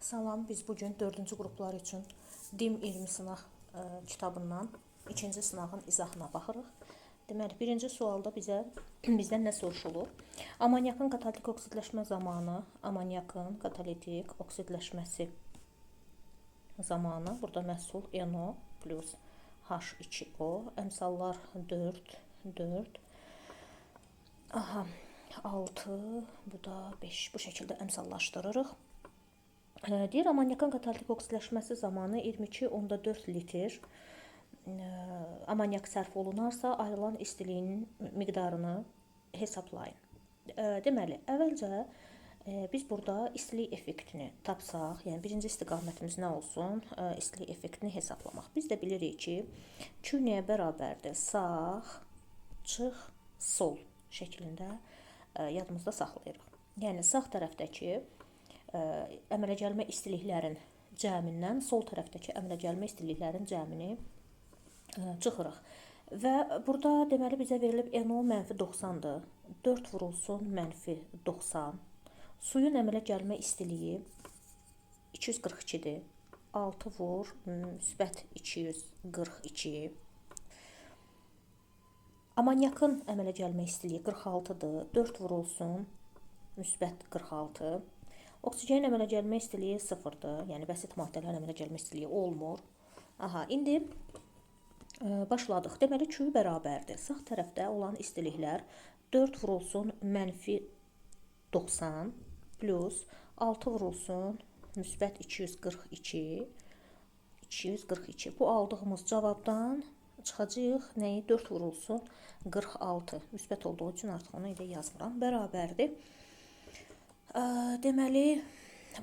Salam, biz bugün 4-cü qruplar üçün DİM 20 sınaq kitabından ikinci sınağın izahına baxırıq. Deməli, birinci sualda bizdən nə soruşulur? Amonyakın katalitik oksidləşmə zamanı, amonyakın katalitik oksidləşməsi zamanı burada məhsul NO plus H2O, əmsallar 4, 4, aha, 6, bu da 5. Bu şəkildə əmsallaşdırırıq. Deyir, amonyakın katalitik oksidləşməsi zamanı 22,4 litr amonyak sərf olunarsa, ayrılan istiliyin miqdarını hesablayın. Deməli, əvvəlcə biz burada istilik effektini tapsaq, yəni birinci istiqamətimiz nə olsun? İstilik effektini hesablamaq. Biz də bilirik ki, Q nəyə bərabərdir? Sağ, çıx, sol şəklində yadımızda saxlayırıq. Yəni sağ tərəfdəki əmələ gəlmə istiliklərin cəmindən sol tərəfdəki əmələ gəlmə istiliklərin cəmini çıxırıq. Və burada deməli bizə verilib NO mənfi 90-dır. 4 vurulsun mənfi 90. Suyun əmələ gəlmə istiliyi 242-dir. 6 vur müsbət 242. Amonyakın əmələ gəlmə istiliyi 46-dır. 4 vurulsun müsbət 46. Oksigenin əmələ gəlmə istiliyi 0-dır. Yəni bəsit maddələrin əmələ gəlmə istiliyi olmur. Aha, indi başladıq. Deməli Q bərabərdir. Sağ tərəfdə olan istiliklər 4 vurulsun mənfi 90 plus 6 vurulsun müsbət 242. 242. Bu aldığımız cavabdan çıxacağıq nəyi? 4 vurulsun 46. Müsbət olduğu üçün artıq onu elə yazmıram. Bərabərdir. Deməli,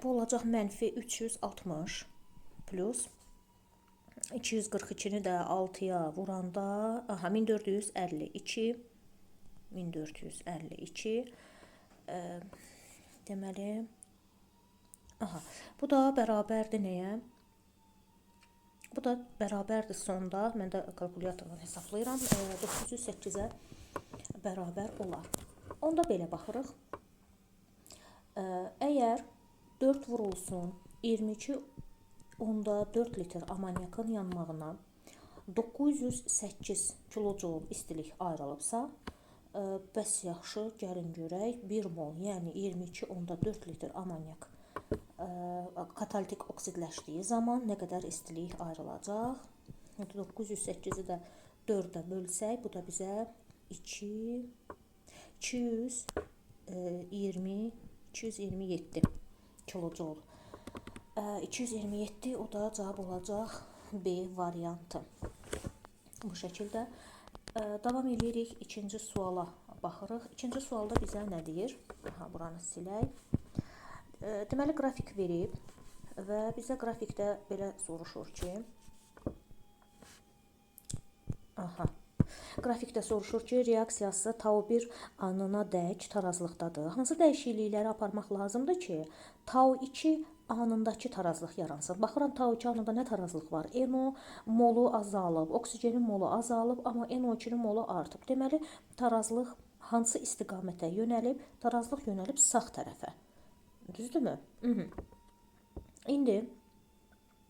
bu olacaq mənfi 360 plus 242-ni də 6-ya vuranda, aha, 1452, 1452, deməli, aha, bu da bərabərdir nəyə? Bu da bərabərdir sonda, mən də kalkulyatorla hesablayıram, 908-ə bərabər olar. Onda belə baxırıq. Əgər 4 vurulsun 22,4 litr amonyakın yanmağına 908 kilojoule istilik ayrılıbsa, bəs yaxşı, gəlin görək, 1 mol, yəni 22,4 litr amonyak katalitik oksidləşdiyi zaman nə qədər istilik ayrılacaq? 908-i də 4-ə bölsək, bu da bizə 227 kilojoule. 227, o da cavab olacaq B variantı. Bu şəkildə davam edirik. İkinci suala baxırıq. İkinci sualda bizə nə deyir? Aha, buranı silək. Deməli, qrafik verib və bizə qrafikdə belə soruşur ki, aha, qrafikdə soruşur ki, reaksiyası tau 1 anına dək tarazlıqdadır. Hansı dəyişiklikləri aparmaq lazımdır ki, tau 2 anındakı tarazlıq yaransın? Baxıram, tau 2 anında nə tarazlıq var? NO molu azalıb, oksigenin molu azalıb, amma NO2-nin molu artıb. Deməli, tarazlıq hansı istiqamətə yönəlib? Tarazlıq yönəlib sağ tərəfə. Düzdürmü? İndi,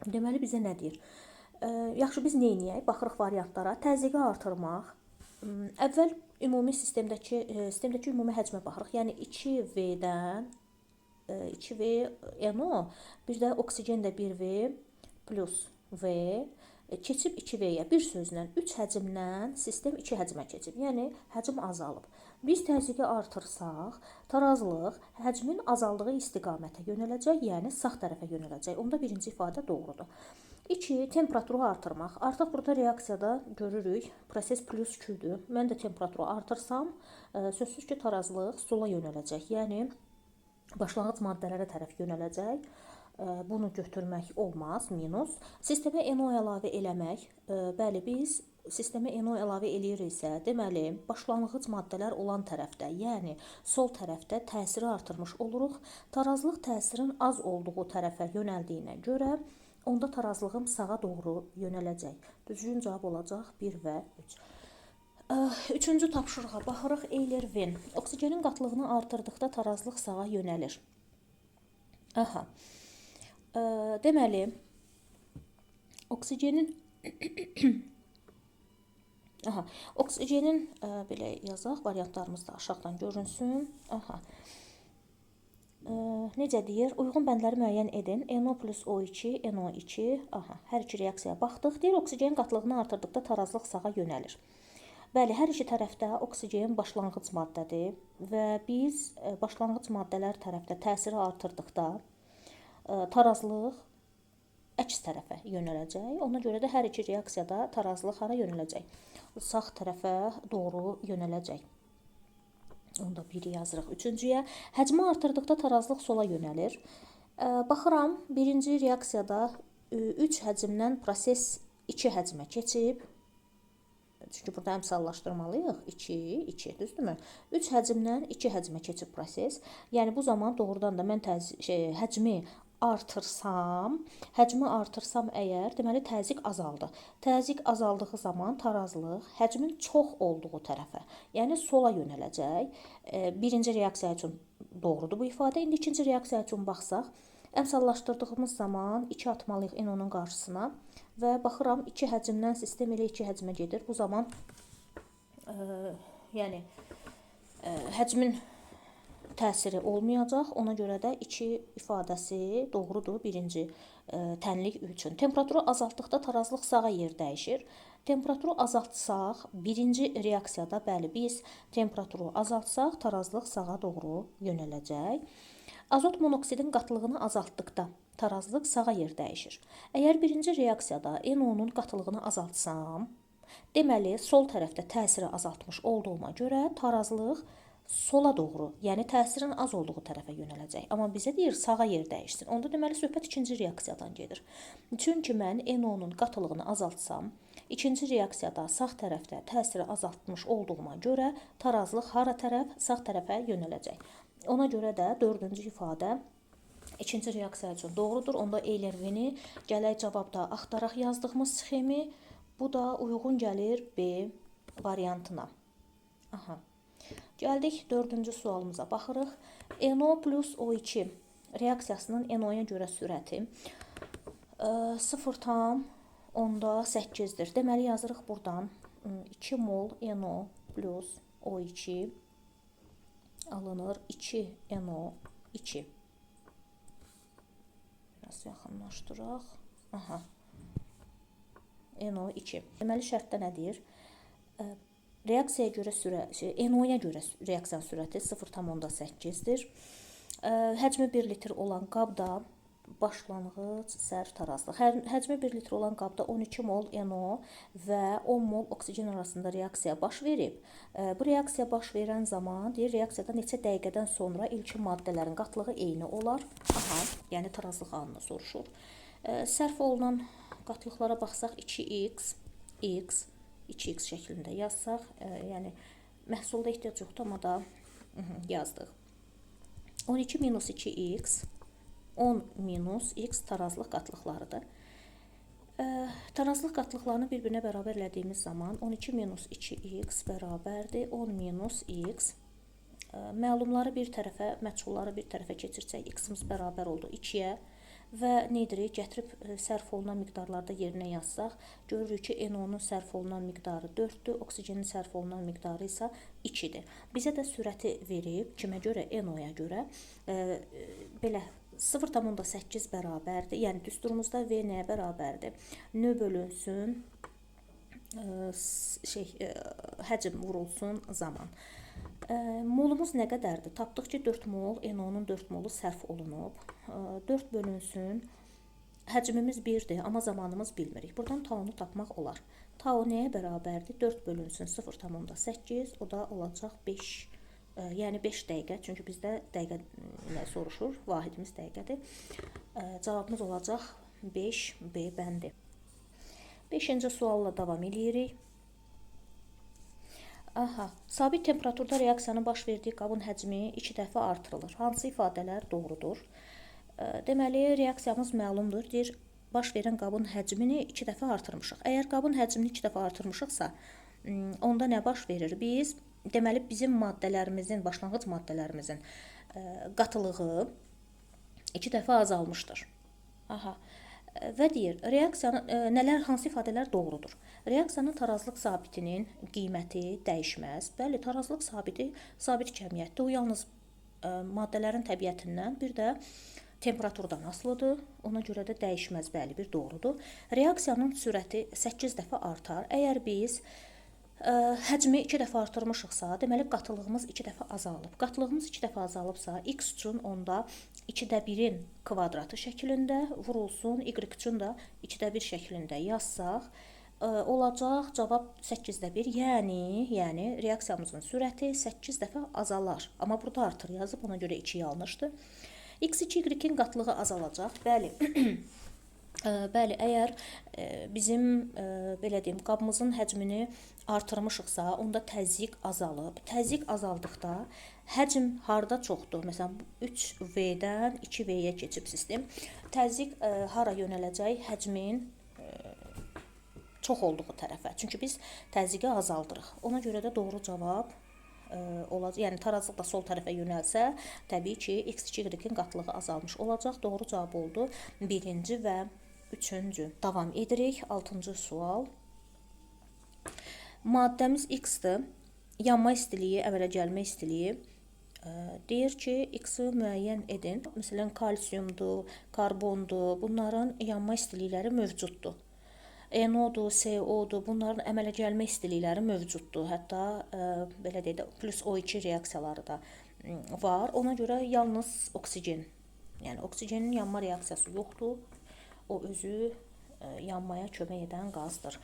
deməli, bizə nə deyir? Yaxşı, biz nə edək? Baxırıq variantlara. Təzyiqi artırmaq. Əvvəl ümumi sistemdəki ümumi həcmə baxırıq. Yəni 2V-dən 2V NO, bir də oksigen də 1V plus V keçib 2V-yə. Bir sözlə 3 həcmdən sistem 2 həcmə keçib. Yəni həcm azalıb. Biz təzyiqi artırsaq, tarazlıq həcmin azaldığı istiqamətə yönələcək, yəni sağ tərəfə yönələcək. Onda birinci ifadə doğrudur. 2. Temperaturu artırmaq. Artıq burada reaksiyada görürük, proses plus Q-dür. Mən də temperaturu artırsam, sözsüz ki, tarazlıq sola yönələcək. Yəni, başlanğıc maddələrə tərəf yönələcək. Bunu götürmək olmaz, minus. Sistemə NO əlavə eləmək. Bəli, biz sistemə NO əlavə eləyiriksə, deməli, başlanğıc maddələr olan tərəfdə, yəni sol tərəfdə təsiri artırmış oluruq. Tarazlıq təsirin az olduğu tərəfə yönəldiyinə görə, onda tarazlığım sağa doğru yönələcək. Düzgün cavab olacaq 1 və 3. Üçüncü tapşırığa baxırıq. Euler-Venn. Oksigenin qatlığını artırdıqda tarazlıq sağa yönəlir. Aha. Deməli, oksigenin aha, oksigenin belə yazaq, variantlarımız da aşağıdan görünsün. Aha. Necə deyir? Uyğun bəndləri müəyyən edin. NO plus O2, NO2. Aha, hər iki reaksiyaya baxdıq. Deyir, oksigenin qatlığını artırdıqda tarazlıq sağa yönəlir. Bəli, hər iki tərəfdə oksigen başlanğıc maddədir və biz başlanğıc maddələr tərəfdə təsiri artırdıqda tarazlıq əks tərəfə yönələcək. Ona görə də hər iki reaksiyada tarazlıq hara yönələcək? Sağ tərəfə doğru yönələcək. Onu da biri yazırıq. Üçüncüyə, həcmi artırdıqda tarazlıq sola yönəlir. Baxıram, birinci reaksiyada 3 həcmdən proses 2 həcmə keçib. Çünki burada əmsallaşdırmalıyıq. 2, 2, düzdürmü? 3 həcmdən 2 həcmə keçib proses. Yəni bu zaman doğrudan da mən həcmi artırsam, əgər, deməli təzyiq azaldı. Təzyiq azaldığı zaman tarazlıq həcmin çox olduğu tərəfə, yəni sola yönələcək. Birinci reaksiya üçün doğrudur bu ifadə. İndi ikinci reaksiya üçün baxsaq, əmsallaşdırdığımız zaman 2 atmalıyıq NO-nun qarşısına və baxıram 2 həcmdən sistem elə 2 həcmə gedir. Bu zaman yəni həcmin təsiri olmayacaq. Ona görə də 2 ifadəsi doğrudur birinci tənlik üçün. Temperaturu azaltdıqda tarazlıq sağa yer dəyişir. Temperaturu azaltsaq, birinci reaksiyada bəli biz temperaturu azaltsaq, tarazlıq sağa doğru yönələcək. Azot monoksidin qatlığını azaltdıqda tarazlıq sağa yer dəyişir. Əgər birinci reaksiyada NO-nun qatlığını azaltsam, deməli sol tərəfdə təsiri azaltmış olduğuma görə tarazlıq sola doğru, yəni təsirin az olduğu tərəfə yönələcək. Amma bizə deyir sağa yer dəyişsin. Onda deməli söhbət ikinci reaksiyadan gedir. Çünki mən NO-nun qatılığını azaltsam, ikinci reaksiyada sağ tərəfdə təsiri azaltmış olduğuma görə tarazlıq hara tərəf? Sağ tərəfə yönələcək. Ona görə də dördüncü ifadə ikinci reaksiya üçün doğrudur. Onda Euler-Vini gələk cavabda axtaraq yazdığımız sxemi. Bu da uyğun gəlir B variantına. Aha. Gəldik dördüncü sualımıza baxırıq. NO plus O2 reaksiyasının NO-ya görə sürəti 0,8-dir. Deməli yazırıq buradan 2 mol NO plus O2 alınır 2 NO2. Biraz yaxınlaşdıraq. Aha. NO2. Deməli şərtdə nə deyir? Reaksiyaya görə NO-ya görə reaksiyanın sürəti 0,8-dir. Həcmi 1 litr olan qabda başlanğıc sərf tarazlıq. Həcmi 1 litr olan qabda 12 mol NO və 10 mol oksigen arasında reaksiya baş verib. Bu reaksiya baş verən zaman deyir, reaksiyada neçə dəqiqədən sonra ilkin maddələrin qatlığı eyni olar. Aha, yəni tarazlıq anını soruşur. Sərf olunan qatlıqlara baxsaq 2x, x, 2x şəklində yazsaq, yəni məhsulda ehtiyac yoxdur, amma da yazdıq. 12 minus 2x, 10 minus x tarazlıq qatlıqlarıdır. Tarazlıq qatlıqlarını bir-birinə bərabər elədiyimiz zaman 12 minus 2x bərabərdir 10 minus x. Məlumları bir tərəfə, məchulları bir tərəfə keçirsək, x-imiz bərabər oldu 2-yə. Və nə edirik? Gətirib sərf olunan miqdarlarda yerinə yazsaq, görürük ki, NO-nun sərf olunan miqdarı 4-dür, oksigenin sərf olunan miqdarı isə 2-dir. Bizə də sürəti verib, kimə görə? NO-ya görə. Belə 0,8 bərabərdir. Yəni düsturumuzda V nəyə bərabərdir? Nö bölünsün, həcm vurulsun zaman. Molumuz nə qədərdir? Tapdıq ki, 4 mol, NO-nun 4 molu sərf olunub. 4 bölünsün, həcmimiz 1-dir, amma zamanımız bilmirik. Buradan tau-nu tapmaq olar. Tau nəyə bərabərdir? 4 bölünsün 0,8, o da olacaq 5, yəni 5 dəqiqə. Çünki bizdə dəqiqə ilə soruşur, vahidimiz dəqiqədir. Cavabımız olacaq 5 B bəndi. 5-ci sualla davam eləyirik. Aha, sabit temperaturda reaksiyanın baş verdiyi qabın həcmi 2 dəfə artırılır. Hansı ifadələr doğrudur? Deməli, reaksiyamız məlumdur. Deyir, baş verən qabın həcmini 2 dəfə artırmışıq. Əgər qabın həcmini 2 dəfə artırmışıqsa, onda nə baş verir? Biz, deməli, bizim maddələrimizin, başlanğıc maddələrimizin qatılığı 2 dəfə azalmışdır. Aha. Və deyir, reaksiyanın nələr, hansı ifadələr doğrudur? Reaksiyanın tarazlıq sabitinin qiyməti dəyişməz. Bəli, tarazlıq sabiti sabit kəmiyyətdir. O yalnız maddələrin təbiətindən, bir də temperaturdan asılıdır. Ona görə də dəyişməz, bəli, bir doğrudur. Reaksiyanın sürəti 8 dəfə artar. Əgər biz həcmi 2 dəfə artırmışıqsa, deməli qatılığımız 2 dəfə azalıb. Qatılığımız 2 dəfə azalıbsa, x üçün onda 2-də 1-in kvadratı şəklində vurulsun, y üçün də 2-də 1 şəklində yazsaq, olacaq cavab 8-də 1, yəni reaksiyamızın sürəti 8 dəfə azalar. Amma burada artır yazıb, ona görə 2 yanlışdır. X2, y-in qatlığı azalacaq. Bəli. Bəli, əgər bizim belə deyim, qabımızın həcmini artırmışıqsa, onda təzyiq azalıb. Təzyiq azaldıqda həcm harda çoxdur? Məsələn, 3V-dən 2V-yə keçib sistem. Təzyiq hara yönələcək? Həcmin çox olduğu tərəfə. Çünki biz təzyiqi azaldırıq. Ona görə də doğru cavab olacaq. Yəni tarazlıq da sol tərəfə yönəlsə, təbii ki, X2, Y-in qatlığı azalmış olacaq. Doğru cavab oldu 1-ci və 3-cü. Davam edirik. 6-cı sual. Maddəmiz X-dir. Yanma istiliyi, əmələ gəlmə istiliyi. Deyir ki, X-i müəyyən edin. Məsələn, kalsiumdur, karbondur. Bunların yanma istilikləri mövcuddur. NO-dur, CO-dur. Bunların əmələ gəlmə istilikləri mövcuddur. Hətta belə deyək də, plus O2 reaksiyaları da var. Ona görə yalnız oksigen, yəni oksigenin yanma reaksiyası yoxdur. O özü yanmaya kömək edən qazdır.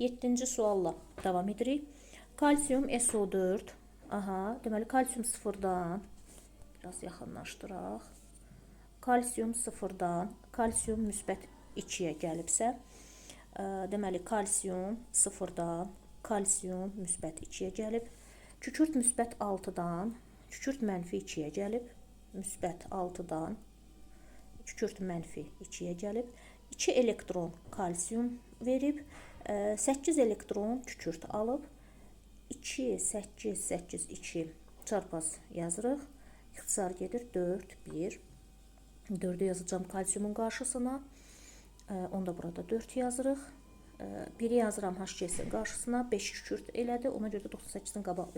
7-ci sualla davam edirik. Kalsium SO4. Aha, deməli kalsium sıfırdan, biraz yaxınlaşdıraq. Kalsium sıfırdan, kalsium müsbət 2-yə gəlibsə, deməli kalsium sıfırdan, kalsium müsbət 2-yə gəlib. Kükürt müsbət 6-dan, kükürt mənfi 2-yə gəlib. Müsbət 6-dan, kükürt mənfi 2-yə gəlib. 2 elektron kalsium verib, 8 elektron kükürt alıb. 2, 8, 8, 2 çarpaz yazırıq. İxtisar gedir 4, 1. 4-ü yazacağım kalsiumun qarşısına. Onu da burada 4 yazırıq. 1-i yazıram HGS-in qarşısına. 5 kükürt elədi. Ona görə də 98-in qabağı,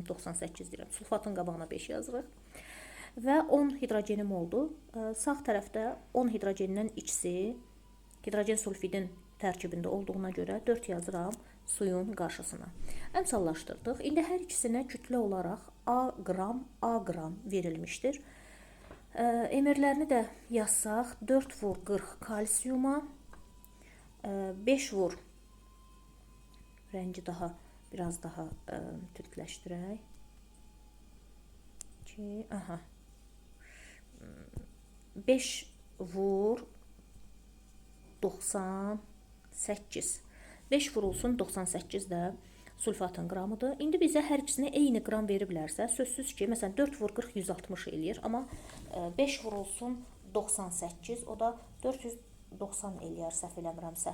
98 deyirəm. Sulfatın qabağına 5 yazırıq. Və 10 hidrogenim oldu. Sağ tərəfdə 10 hidrogenindən ikisi hidrogen sulfidin tərkibində olduğuna görə 4 yazıram suyun qarşısına. Əmsallaşdırdıq. İndi hər ikisinə kütlə olaraq A qram, A qram verilmişdir. Emirlərini də yazsaq, 4 vur 40 kalsiuma, 5 vur, rəngi daha, biraz daha tündləşdirək. 2, aha. 5 vur 98. 5 vurulsun 98 də sulfatın qramıdır. İndi bizə hər ikisinə eyni qram veriblərsə, sözsüz ki, məsələn 4 vur 40 160 eləyir, amma 5 vurulsun 98, o da 490 eləyər, səhv eləmirəmsə.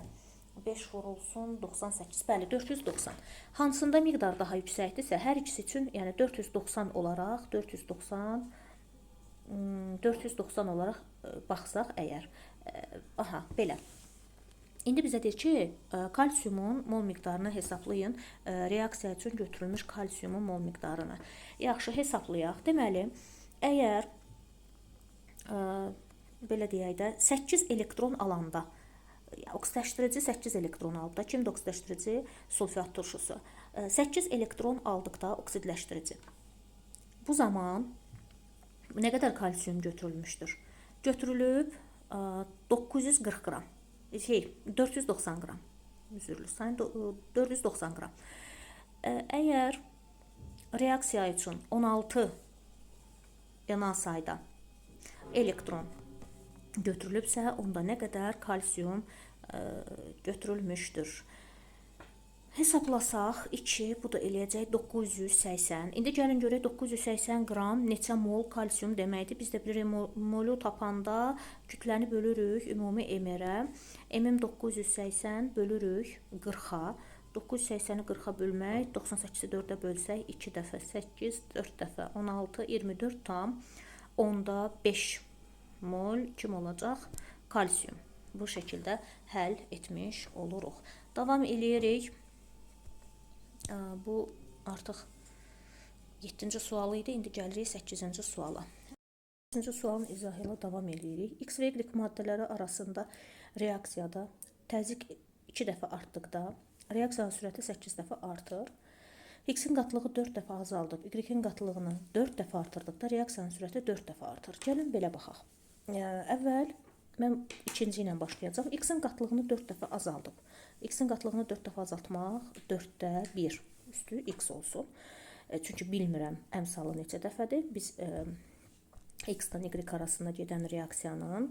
5 vurulsun 98, bəli 490. Hansında miqdar daha yüksəkdirsə, hər ikisi üçün, yəni 490 olaraq, 490 olaraq baxsaq əgər, aha, belə. İndi bizə deyir ki, kalsiumun mol miqdarını hesablayın. Reaksiya üçün götürülmüş kalsiumun mol miqdarını. Yaxşı, hesablayaq. Deməli, əgər, belə deyək də, 8 elektron alanda, oksidləşdirici 8 elektron alıb da, kimdir oksidləşdirici? Sulfat turşusu. 8 elektron aldıqda oksidləşdirici. Bu zaman nə qədər kalsium götürülmüşdür? Götürülüb 940 qram. 490 qram. Üzrlü sayın, 490 qram. Əgər reaksiya üçün 16 Na sayda elektron götürülübsə, onda nə qədər kalsium götürülmüşdür? Hesablasaq 2, bu da eləyəcək 980. İndi gəlin görək 980 qram neçə mol kalsium deməkdir. Biz də bilirik molu tapanda kütləni bölürük ümumi MR-ə. M-im 980 bölürük 40-a. 980-i 40-a bölmək, 98-i 4-ə bölsək 2 dəfə 8, 4 dəfə 16, 24 tam onda 5 mol kim olacaq? Kalsium. Bu şəkildə həll etmiş oluruq. Davam eləyirik. Bu artıq 7-ci sualı idi. İndi gəlirik 8-ci suala. 8-ci sualın izahı ilə davam eləyirik. X və Y maddələri arasında reaksiyada təzyiq 2 dəfə artdıqda reaksiyanın sürəti 8 dəfə artır. X-in qatlığı 4 dəfə azaldıb, Y-in qatlığını 4 dəfə artırdıqda reaksiyanın sürəti 4 dəfə artır. Gəlin belə baxaq. Əvvəl mən ikinci ilə başlayacağam. X-in qatlığını 4 dəfə azaldıb. X-in qatlığını 4 dəfə azaltmaq 4-də 1 üstü X olsun. Çünki bilmirəm əmsalı neçə dəfədir. Biz X-dan Y arasında gedən reaksiyanın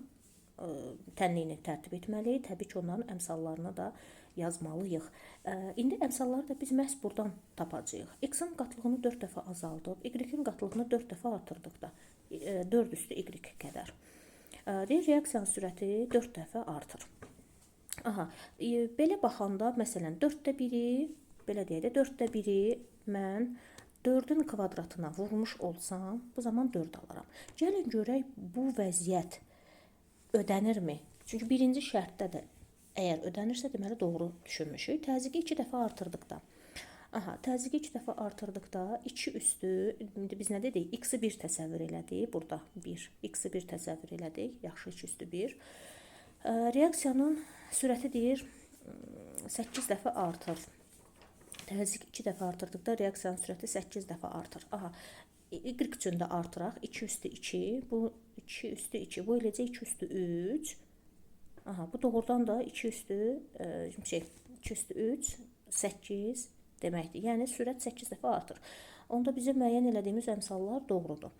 tənliyini tərtib etməliyik. Təbii ki, onların əmsallarını da yazmalıyıq. İndi əmsalları da biz məhz buradan tapacağıq. X-in qatlığını 4 dəfə azaldıb, Y-in qatlığını 4 dəfə artırdıqda 4 üstü Y qədər. Deyir, reaksiyanın sürəti 4 dəfə artır. Aha, belə baxanda, məsələn, 4-də 1-i, belə deyək də, 4-də 1-i mən 4-ün kvadratına vurmuş olsam, bu zaman 4 alaram. Gəlin görək, bu vəziyyət ödənirmi? Çünki birinci şərtdə də əgər ödənirsə, deməli doğru düşünmüşük. Təzyiqi 2 dəfə artırdıqda. Aha, təzyiqi 2 dəfə artırdıqda 2 üstü, indi biz nə dedik? X-i 1 təsəvvür elədik. Burada 1. X-i 1 təsəvvür elədik. Yaxşı, 2 üstü 1. Reaksiyanın sürəti deyir 8 dəfə artır. Təzyiq 2 dəfə artırdıqda reaksiyanın sürəti 8 dəfə artır. Aha, Y üçün də artıraq. 2 üstü 2, bu 2 üstü 2, bu eləcə 2 üstü 3. Aha, bu doğrudan da 2 üstü, 2 üstü 3, 8 deməkdir. Yəni, sürət 8 dəfə artır. Onda bizim müəyyən elədiyimiz əmsallar doğrudur.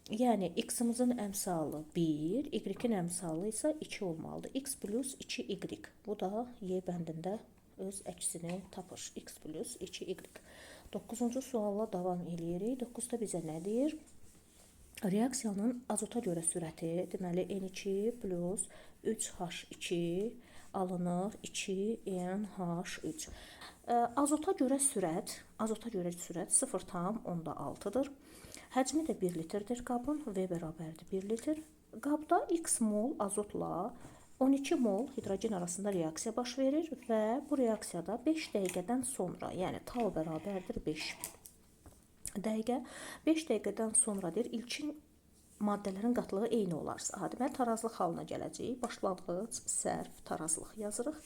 Yəni, x-imizin əmsalı 1, y-in əmsalı isə 2 olmalıdır. X plus 2y. Bu da Y bəndində öz əksini tapır. X plus 2y. 9-cu sualla davam eləyirik. 9-da bizə nə deyir? Reaksiyanın azota görə sürəti, deməli N2 plus 3H2 alınır 2NH3. Azota görə sürət, 0,6-dır. Həcmi də 1 litrdir qabın, V bərabərdir 1 litr. Qabda X mol azotla 12 mol hidrogen arasında reaksiya baş verir və bu reaksiyada 5 dəqiqədən sonra, yəni tau bərabərdir 5 dəqiqə, 5 dəqiqədən sonra deyir, ilkin maddələrin qatlığı eyni olarsa, aha, deməli, tarazlıq halına gələcəyik. Başlanğıc, sərf, tarazlıq yazırıq.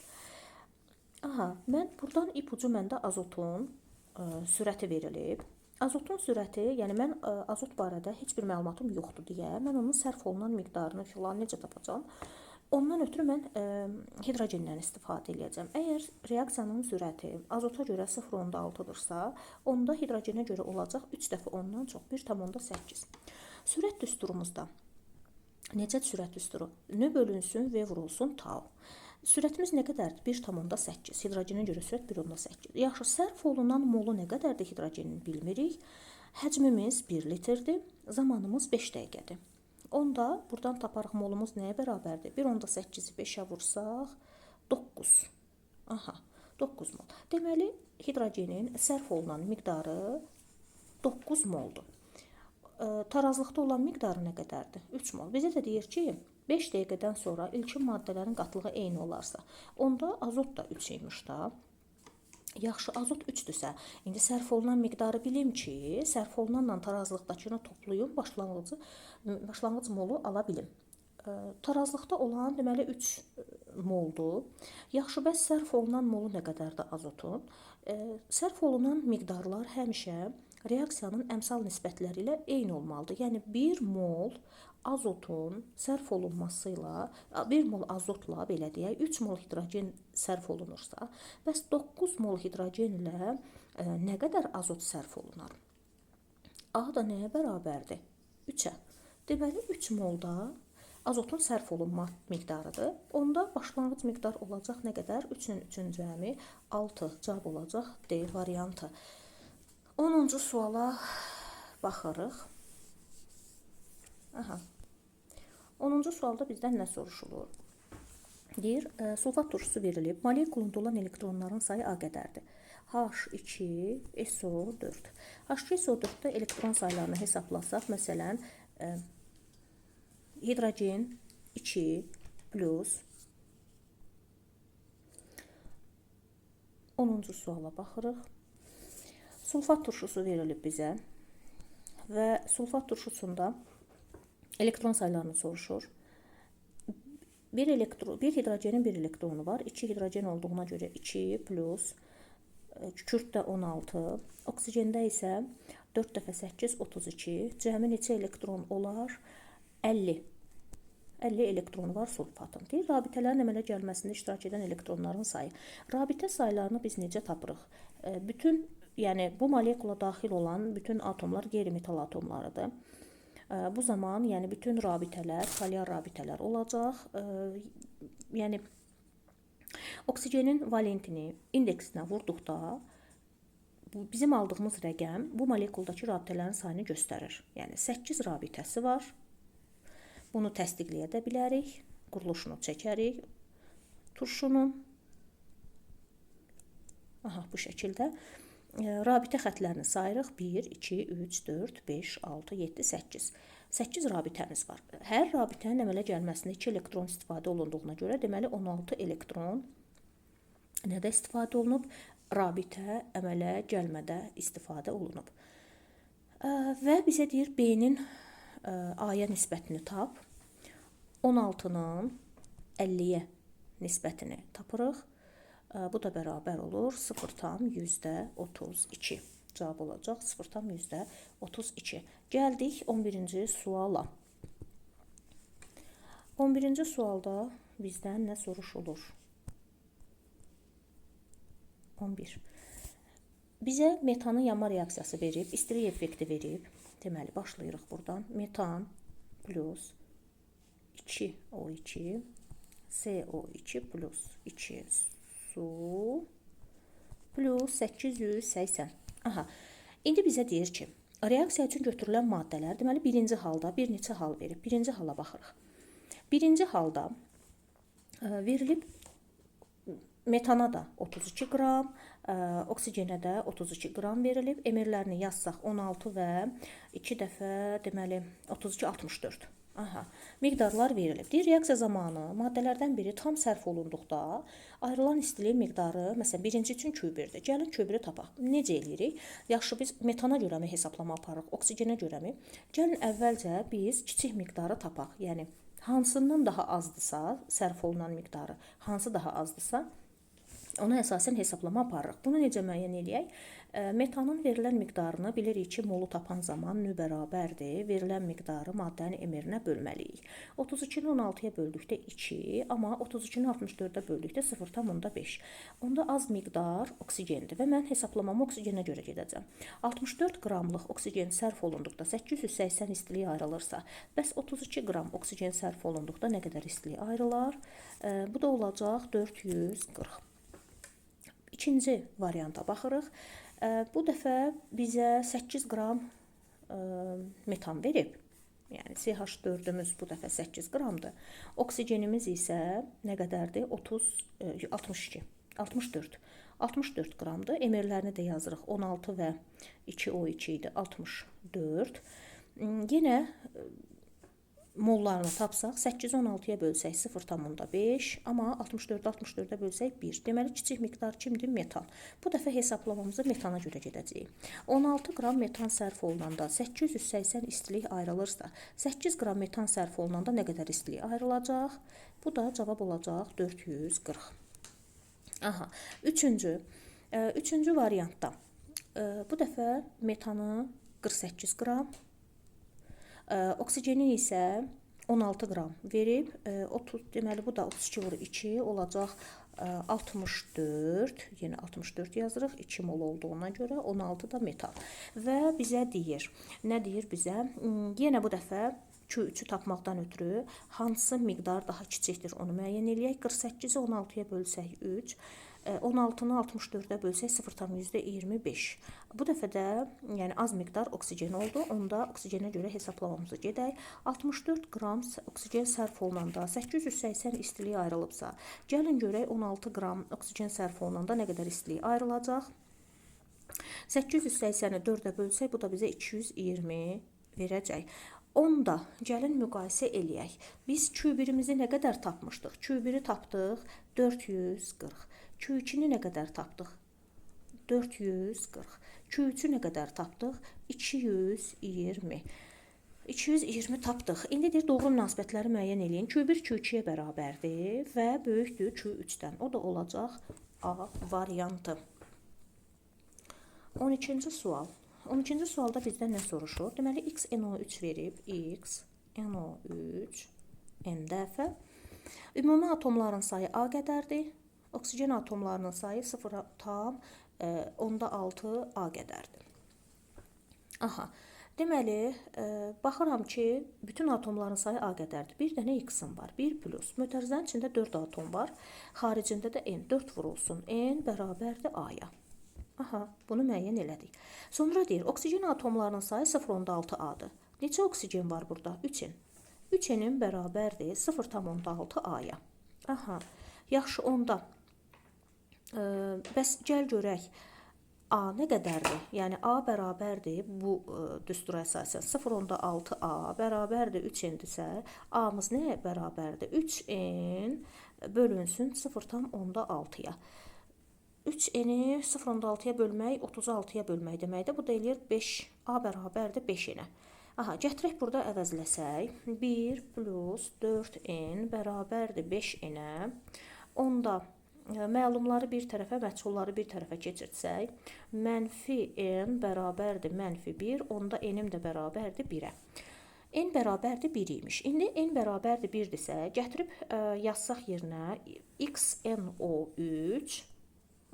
Aha, mən buradan ipucu məndə azotun sürəti verilib. Azotun sürəti, yəni mən azot barədə heç bir məlumatım yoxdur deyə, mən onun sərf olunan miqdarını filan necə tapacağam? Ondan ötürü mən hidrogendən istifadə eləyəcəm. Əgər reaksiyanın sürəti azota görə 0,6-dırsa, onda hidrogenə görə olacaq 3 dəfə ondan çox, 1,8. Sürət düsturumuzda necə sürət düsturu? N bölünsün, V vurulsun, tau. Sürətimiz nə qədərdir? 1,8. Hidrogenə görə sürət 1,8. Yaxşı, sərf olunan molu nə qədərdir hidrogenin bilmirik. Həcmimiz 1 litrdir, zamanımız 5 dəqiqədir. Onda buradan taparıq molumuz nəyə bərabərdir? 1,8-i 5-ə vursaq 9. Aha, 9 mol. Deməli, hidrogenin sərf olunan miqdarı 9 moldur. Tarazlıqda olan miqdarı nə qədərdir? 3 mol. Bizə də deyir ki, 5 dəqiqədən sonra ilkin maddələrin qatlığı eyni olarsa, onda azot da 3 imiş da. Yaxşı, azot 3-dürsə, indi sərf olunan miqdarı bilim ki, sərf olunanla tarazlıqdakını toplayım, başlanğıc molu ala bilim. Tarazlıqda olan, deməli, 3 moldur. Yaxşı, bəs sərf olunan molu nə qədərdir azotun? Sərf olunan miqdarlar həmişə reaksiyanın əmsal nisbətləri ilə eyni olmalıdır. Yəni, 1 mol azotun sərf olunması ilə, 1 mol azotla, belə deyək, 3 mol hidrogen sərf olunursa, bəs 9 mol hidrogen ilə nə qədər azot sərf olunar? A da nəyə bərabərdir? 3-ə. Deməli, 3 molda azotun sərf olunma miqdarıdır. Onda başlanğıc miqdar olacaq nə qədər? 3-ün 3-ün cəmi 6 cavab olacaq D variantı. 10-cu suala baxırıq. Aha. 10-cu sualda bizdən nə soruşulur? Deyir, sulfat turşusu verilib. Molekulunda olan elektronların sayı A qədərdir. H2SO4. H2SO4-də elektron saylarını hesablasaq, məsələn, Hidrogen 2 plus. 10-cu suala baxırıq. Sulfat turşusu verilib bizə və sulfat turşusunda elektron saylarını soruşur. Bir hidrogenin bir elektronu var. 2 hidrogen olduğuna görə 2 plus kükürddə 16, oksigendə isə 4 dəfə 8, 32. Cəmi neçə elektron olar? 50. 50 elektronu var sulfatın. Deyir, rabitələrin əmələ gəlməsində iştirak edən elektronların sayı. Rabitə saylarını biz necə tapırıq? Bütün, yəni bu molekula daxil olan bütün atomlar qeyri-metal atomlarıdır. Bu zaman, yəni bütün rabitələr, polyar rabitələr olacaq. Yəni oksigenin valentini indeksinə vurduqda bizim aldığımız rəqəm bu molekuldakı rabitələrin sayını göstərir. Yəni 8 rabitəsi var. Bunu təsdiqləyə də bilərik. Quruluşunu çəkərik turşunun. Aha, bu şəkildə. Rabitə xətlərini sayırıq. 1, 2, 3, 4, 5, 6, 7, 8. 8 rabitəmiz var. Hər rabitənin əmələ gəlməsində 2 elektron istifadə olunduğuna görə, deməli 16 elektron nədə istifadə olunub? Rabitə əmələ gəlmədə istifadə olunub. Və bizə deyir, B-nin A-ya nisbətini tap. 16-nın 50-yə nisbətini tapırıq. Bu da bərabər olur 0,32. Cavab olacaq 0,32. Gəldik 11-ci suala. 11-ci sualda bizdən nə soruşulur? 11. Bizə metanın yanma reaksiyası verib, istilik effekti verib. Deməli, başlayırıq buradan. Metan plus 2O2, CO2 plus 2 su plus 880. Aha. İndi bizə deyir ki, reaksiya üçün götürülən maddələr, deməli, birinci halda bir neçə hal verib. Birinci hala baxırıq. Birinci halda verilib metana da 32 qram, oksigenə də 32 qram verilib. Emirlərini yazsaq 16 və 2 dəfə, deməli, 32, 64. Aha, miqdarlar verilib. Deyir, reaksiya zamanı maddələrdən biri tam sərf olunduqda ayrılan istiliyin miqdarı, məsələn, birinci üçün Q1-dir. Gəlin Q1-i tapaq. Necə eləyirik? Yaxşı, biz metana görəmi hesablama aparırıq, oksigenə görəmi? Gəlin əvvəlcə biz kiçik miqdarı tapaq. Yəni, hansından daha azdısa, sərf olunan miqdarı, hansı daha azdısa, ona əsasən hesablama aparırıq. Bunu necə müəyyən eləyək? Metanın verilən miqdarını bilirik ki, molu tapan zaman nü bərabərdir. Verilən miqdarı maddənin emirinə bölməliyik. 32-ni 16-ya böldükdə 2, amma 32-ni 64-ə böldükdə 0,5. Onda az miqdar oksigendir və mən hesablamamı oksigenə görə gedəcəm. 64 qramlıq oksigen sərf olunduqda 880 istilik ayrılırsa, bəs 32 qram oksigen sərf olunduqda nə qədər istilik ayrılar? Bu da olacaq 440. İkinci varianta baxırıq. Bu dəfə bizə 8 qram metan verib. Yəni CH4-ümüz bu dəfə 8 qramdır. Oksigenimiz isə nə qədərdir? 62, 64. 64 qramdır. Emirlərini də yazırıq. 16 və 2O2 idi. 64. Yenə mollarını tapsaq, 8-i 16-ya bölsək 0,5, amma 64-ü 64-ə bölsək 1. Deməli, kiçik miqdar kimdir? Metan. Bu dəfə hesablamamızı metana görə gedəcəyik. 16 qram metan sərf olunanda 880 istilik ayrılırsa, 8 qram metan sərf olunanda nə qədər istilik ayrılacaq? Bu da cavab olacaq 440. Aha, üçüncü variantda bu dəfə metanı 48 qram, oksigeni isə 16 qram verib, 30, deməli bu da 32 vur 2 olacaq 64, yenə 64 yazırıq, 2 mol olduğuna görə 16 da metan. Və bizə deyir, nə deyir bizə? Yenə bu dəfə Q3-ü tapmaqdan ötürü hansı miqdar daha kiçikdir onu müəyyən eləyək. 48-i 16-ya bölsək 3, 16-nı 64-ə bölsək 0,25. Bu dəfə də yəni az miqdar oksigen oldu. Onda oksigenə görə hesablamamızı gedək. 64 qram oksigen sərf olunanda 880 istilik ayrılıbsa, gəlin görək 16 qram oksigen sərf olunanda nə qədər istilik ayrılacaq? 880-i 4-ə bölsək, bu da bizə 220 verəcək. Onda gəlin müqayisə eləyək. Biz Q1-imizi nə qədər tapmışdıq? Q1-i tapdıq 440. Q2-ni nə qədər tapdıq? 440. Q3-ü nə qədər tapdıq? 220. 220 tapdıq. İndi deyir, doğru münasibətləri müəyyən eləyin. Q1 Q2-yə bərabərdir və böyükdür Q3-dən. O da olacaq A variantı. 12-ci sual. 12-ci sualda bizdən nə soruşur? Deməli, X NO3 verib. X NO3 N dəfə. Ümumi atomların sayı A qədərdir. Oksigen atomlarının sayı 0,6 A qədərdir. Aha. Deməli, baxıram ki, bütün atomların sayı A qədərdir. Bir dənə X-im var. 1 plus. Mötərizənin içində 4 atom var. Xaricində də N. 4 vurulsun. N bərabərdir A-ya. Aha, bunu müəyyən elədik. Sonra deyir, oksigen atomlarının sayı 0,6 A-dır. Neçə oksigen var burada? 3N. 3N-in bərabərdir 0,6 A-ya. Aha, yaxşı onda. Bəs gəl görək. A nə qədərdir? Yəni A bərabərdir bu düstura əsasən 0,6 A bərabərdir 3N-dirsə, A-mız nəyə bərabərdir? 3N bölünsün 0,6-ya. 3N-i 0,6-ya bölmək 36-ya bölmək deməkdir. Bu da eləyir 5, A bərabərdir 5N-ə. Aha, gətirək burada əvəzləsək. 1 plus 4N bərabərdir 5N-ə. Onda məlumları bir tərəfə, məchulları bir tərəfə keçirtsək, mənfi N bərabərdir mənfi 1, onda N-im də bərabərdir 1-ə. N bərabərdir 1 imiş. İndi N bərabərdir 1-dirsə, gətirib yazsaq yerinə XNO3,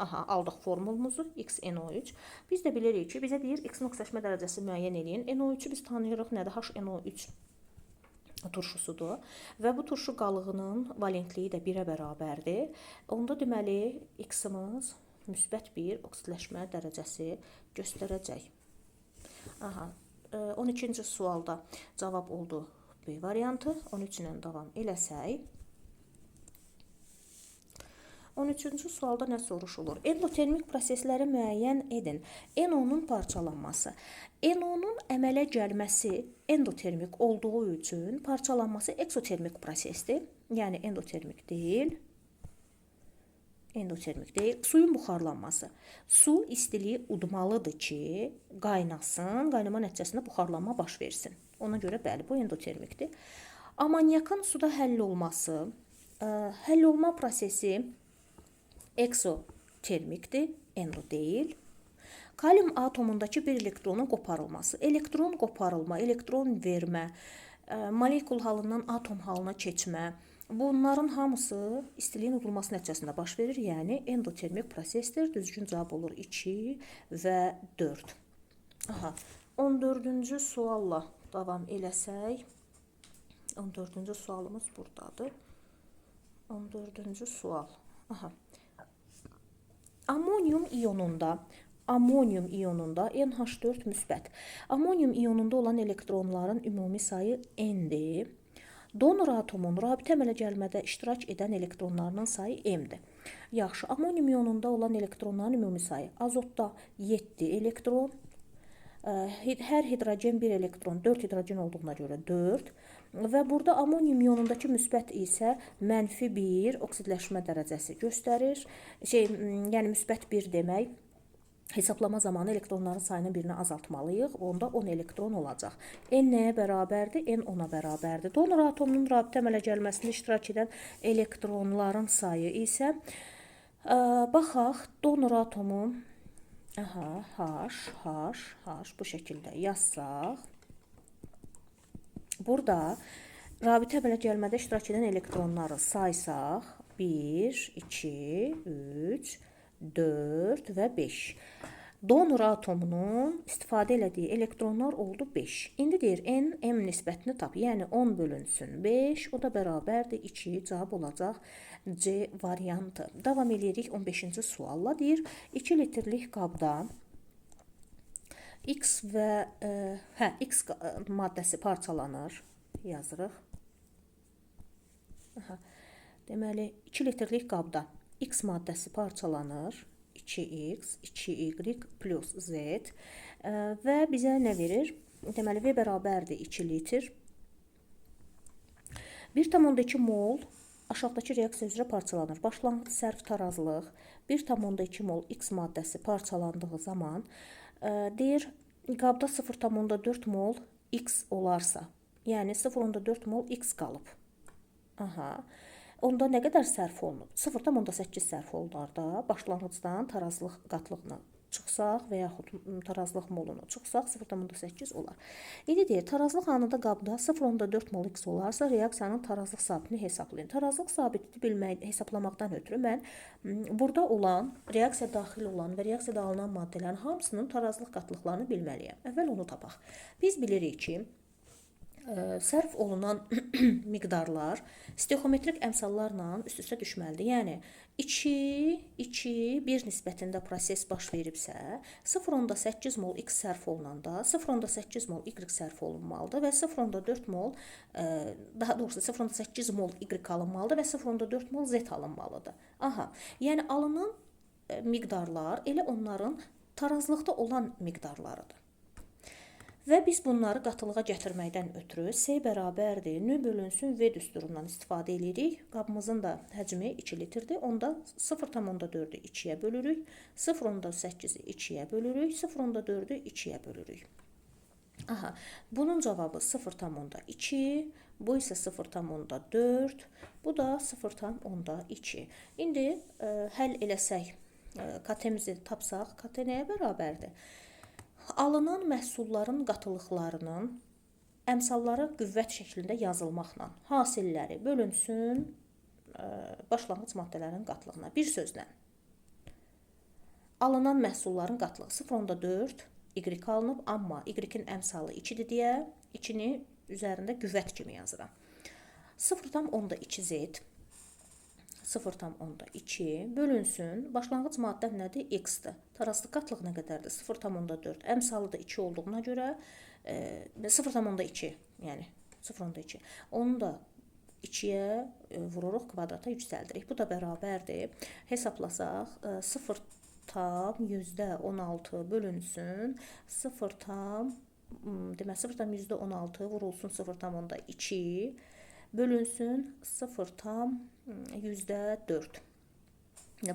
aha, aldıq formulumuzu, XNO3. Biz də bilirik ki, bizə deyir X-in oksidaşma dərəcəsi müəyyən eləyin. NO3-ü biz tanıyırıq, nədir? HNO3 turşusudur və bu turşu qalığının valentliyi də 1-ə bərabərdir. Onda deməli X-imiz müsbət 1 oksidləşmə dərəcəsi göstərəcək. Aha, 12-ci sualda cavab oldu B variantı. 13 ilə davam eləsək. 13-cü sualda nə soruşulur? Endotermik prosesləri müəyyən edin. NO-nun parçalanması. NO-nun əmələ gəlməsi endotermik olduğu üçün parçalanması eksotermik prosesdir. Yəni endotermik deyil. Endotermik deyil. Suyun buxarlanması. Su istiliyi udmalıdır ki, qaynasın, qaynama nəticəsində buxarlanma baş versin. Ona görə bəli, bu endotermikdir. Amonyakın suda həll olması. Həll olma prosesi eksotermikdir, endo deyil. Kalium atomundakı bir elektronun qoparılması. Elektron qoparılma, elektron vermə, molekul halından atom halına keçmə. Bunların hamısı istiliyin udulması nəticəsində baş verir. Yəni endotermik prosesdir. Düzgün cavab olur 2 və 4. Aha, 14-cü sualla davam eləsək. 14-cü sualımız buradadır. 14-cü sual. Aha. Amonyum iyonunda NH4 müsbət. Amonyum iyonunda olan elektronların ümumi sayı N-dir. Donor atomun rabitə əmələ gəlmədə iştirak edən elektronlarının sayı M-dir. Yaxşı, amonyum iyonunda olan elektronların ümumi sayı azotda 7 elektron, hər hidrogen 1 elektron, 4 hidrogen olduğuna görə 4 və burada amonyum iyonundakı müsbət isə mənfi 1 oksidləşmə dərəcəsi göstərir. Yəni müsbət 1 demək, hesablama zamanı elektronların sayını birini azaltmalıyıq. Onda 10 elektron olacaq. N nəyə bərabərdir? N 10-a bərabərdir. Donor atomunun rabitə əmələ gəlməsində iştirak edən elektronların sayı isə baxaq, donor atomu aha, H, H, H bu şəkildə yazsaq. Burada rabitə əmələ gəlmədə iştirak edən elektronları saysaq 1, 2, 3, 4 və 5. Donor atomunun istifadə elədiyi elektronlar oldu 5. İndi deyir N, M nisbətini tap. Yəni 10 bölünsün 5, o da bərabərdir 2. Cavab olacaq C variantı. Davam eləyirik 15-ci sualla. Deyir 2 litrlik qabda X və X maddəsi parçalanır. Yazırıq. Aha. Deməli 2 litrlik qabda X maddəsi parçalanır. 2x, 2y plus z və bizə nə verir? Deməli, V bərabərdir 2 litr. 1,2 mol aşağıdakı reaksiya üzrə parçalanır. Başlanğıc sərf tarazlıq 1,2 mol X maddəsi parçalandığı zaman deyir, qabda 0,4 mol X olarsa, yəni 0,4 mol X qalıb. Aha. Onda nə qədər sərf olunub? 0,8 sərf olunar da başlanğıcdan tarazlıq qatlığını çıxsaq və yaxud tarazlıq molunu çıxsaq 0,8 olar. İndi deyir, tarazlıq anında qabda 0,4 mol X olarsa, reaksiyanın tarazlıq sabitini hesablayın. Tarazlıq sabitini bilmək, hesablamaqdan ötürü mən burada olan, reaksiya daxil olan və reaksiyada alınan maddələrin hamısının tarazlıq qatlıqlarını bilməliyəm. Əvvəl onu tapaq. Biz bilirik ki, sərf olunan miqdarlar stexometrik əmsallarla üst-üstə düşməlidir. Yəni 2, 2, 1 nisbətində proses baş veribsə, 0,8 mol X sərf olunanda 0,8 mol Y sərf olunmalıdır və 0,4 mol, daha doğrusu 0,8 mol Y alınmalıdır və 0,4 mol Z alınmalıdır. Aha, yəni alınan miqdarlar elə onların tarazlıqda olan miqdarlarıdır. Və biz bunları qatılığa gətirməkdən ötürü S bərabərdir N bölünsün V düsturundan istifadə edirik. Qabımızın da həcmi 2 litrdir. Onda 0,4-ü 2-yə bölürük, 0,8-i 2-yə bölürük, 0,4-ü 2-yə bölürük. Aha, bunun cavabı 0,2, bu isə 0,4, bu da 0,2. İndi həll eləsək, KT-mizi tapsaq, KT nəyə bərabərdir? Alınan məhsulların qatılıqlarının əmsalları qüvvət şəklində yazılmaqla hasilləri bölünsün başlanğıc maddələrin qatlığına. Bir sözlə, alınan məhsulların qatlığı 0,4 Y alınıb, amma Y-in əmsalı 2-dir deyə 2-ni üzərində qüvvət kimi yazıram. 0,2 Z 0,2 bölünsün. Başlanğıc maddəm nədir? X-dir. Tarazlıq qatlıq nə qədərdir? 0,4. Əmsalı da 2 olduğuna görə 0,2, yəni 0,2. Onu da 2-yə vururuq, kvadrata yüksəldirik. Bu da bərabərdir. Hesablasaq 0,16 bölünsün 0, demək 0,16 vurulsun 0,2 bölünsün 0,4.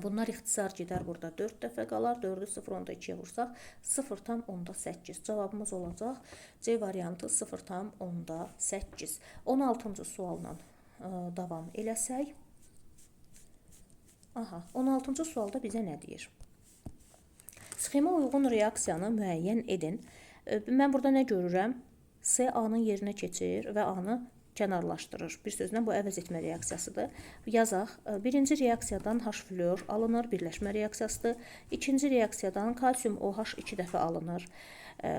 Bunlar ixtisar gedər, burada 4 dəfə qalar. 4-ü 0,2-yə vursaq 0,8. Cavabımız olacaq C variantı 0,8. 16-cı sualla davam eləsək. Aha, 16-cı sualda bizə nə deyir? Sxema uyğun reaksiyanı müəyyən edin. Mən burada nə görürəm? S A-nın yerinə keçir və A-nı kənarlaşdırır. Bir sözlə bu əvəz etmə reaksiyasıdır. Yazaq. Birinci reaksiyadan H flor alınır, birləşmə reaksiyasıdır. İkinci reaksiyadan kalsium OH 2 dəfə alınır.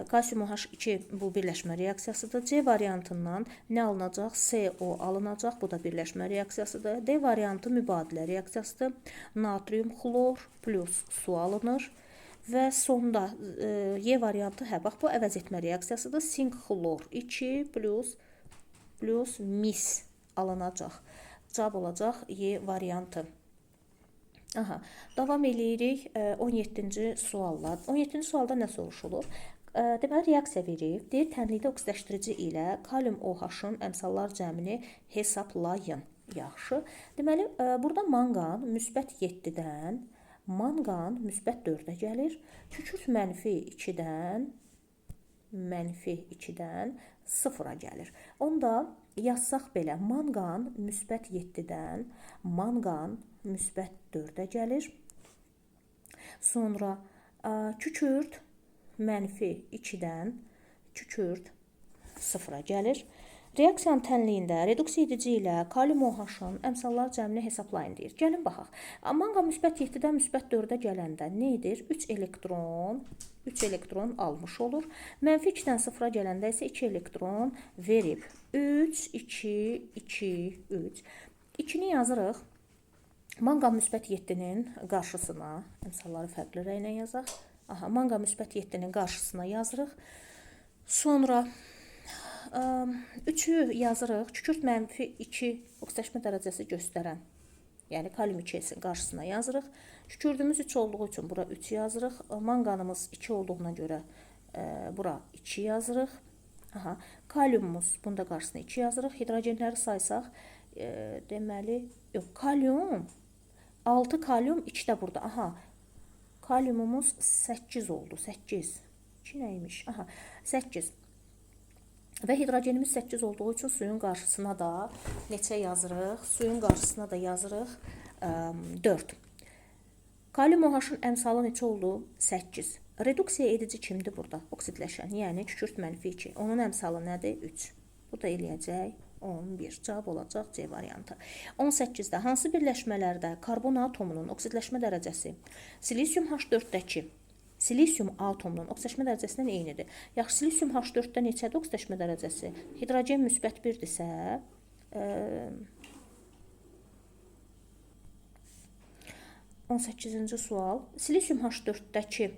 Kalsium OH2 bu birləşmə reaksiyasıdır. C variantından nə alınacaq? CO alınacaq. Bu da birləşmə reaksiyasıdır. D variantı mübadilə reaksiyasıdır. Natrium xlor plus su alınır. Və sonda Y variantı, hə, bax bu əvəz etmə reaksiyasıdır. Sink xlor 2 plus mis alınacaq. Cavab olacaq Y variantı. Aha, davam eləyirik 17-ci sualla. 17-ci sualda nə soruşulur? Deməli, reaksiya verib. Deyir, tənlikdə oksidləşdirici ilə kalium OH-ın əmsallar cəmini hesablayın. Yaxşı. Deməli, burada manqan müsbət 7-dən manqan müsbət 4-ə gəlir. Kükürt mənfi 2-dən 0-a gəlir. Onda yazsaq belə, manqan müsbət 7-dən manqan müsbət 4-ə gəlir. Sonra kükürt mənfi 2-dən kükürt 0-a gəlir. Reaksiyanın tənliyində reduksiya edici ilə kalium OH-ın əmsallar cəmini hesablayın deyir. Gəlin baxaq. Manqan müsbət 7-dən müsbət 4-ə gələndə nə edir? 3 elektron almış olur. Mənfi 2-dən 0-a gələndə isə 2 elektron verib. 3, 2, 2, 3. 2-ni yazırıq. Manqan müsbət 7-nin qarşısına, əmsalları fərqli rənglə yazaq. Aha, manqan müsbət 7-nin qarşısına yazırıq. Sonra 3-ü yazırıq. Kükürt mənfi 2 oksidləşmə dərəcəsi göstərən, yəni kalium 2S-in qarşısına yazırıq. Kükürdümüz 3 olduğu üçün bura 3 yazırıq. Manqanımız 2 olduğuna görə bura 2 yazırıq. Aha, kaliumumuz, bunu da qarşısına 2 yazırıq. Hidrogenləri saysaq, deməli, yox, kalium, 6 kalium, 2 də burada. Aha, kaliumumuz 8 oldu, 8. 2 nə imiş? Aha, 8. Və hidrogenimiz 8 olduğu üçün suyun qarşısına da neçə yazırıq? Suyun qarşısına da yazırıq 4. Kalium OH-ın əmsalı neçə oldu? 8. Reduksiya edici kimdir burada? Oksidləşən, yəni kükürt mənfi 2. Onun əmsalı nədir? 3. Bu da eləyəcək 11. Cavab olacaq C variantı. 18-də hansı birləşmələrdə karbon atomunun oksidləşmə dərəcəsi silisium H4-dəki silisium atomunun oksidləşmə dərəcəsindən eynidir? Yaxşı, silisium H4-də neçədir oksidləşmə dərəcəsi? Hidrogen müsbət 1-dirsə, 18-ci sual. Silisium H4-dəki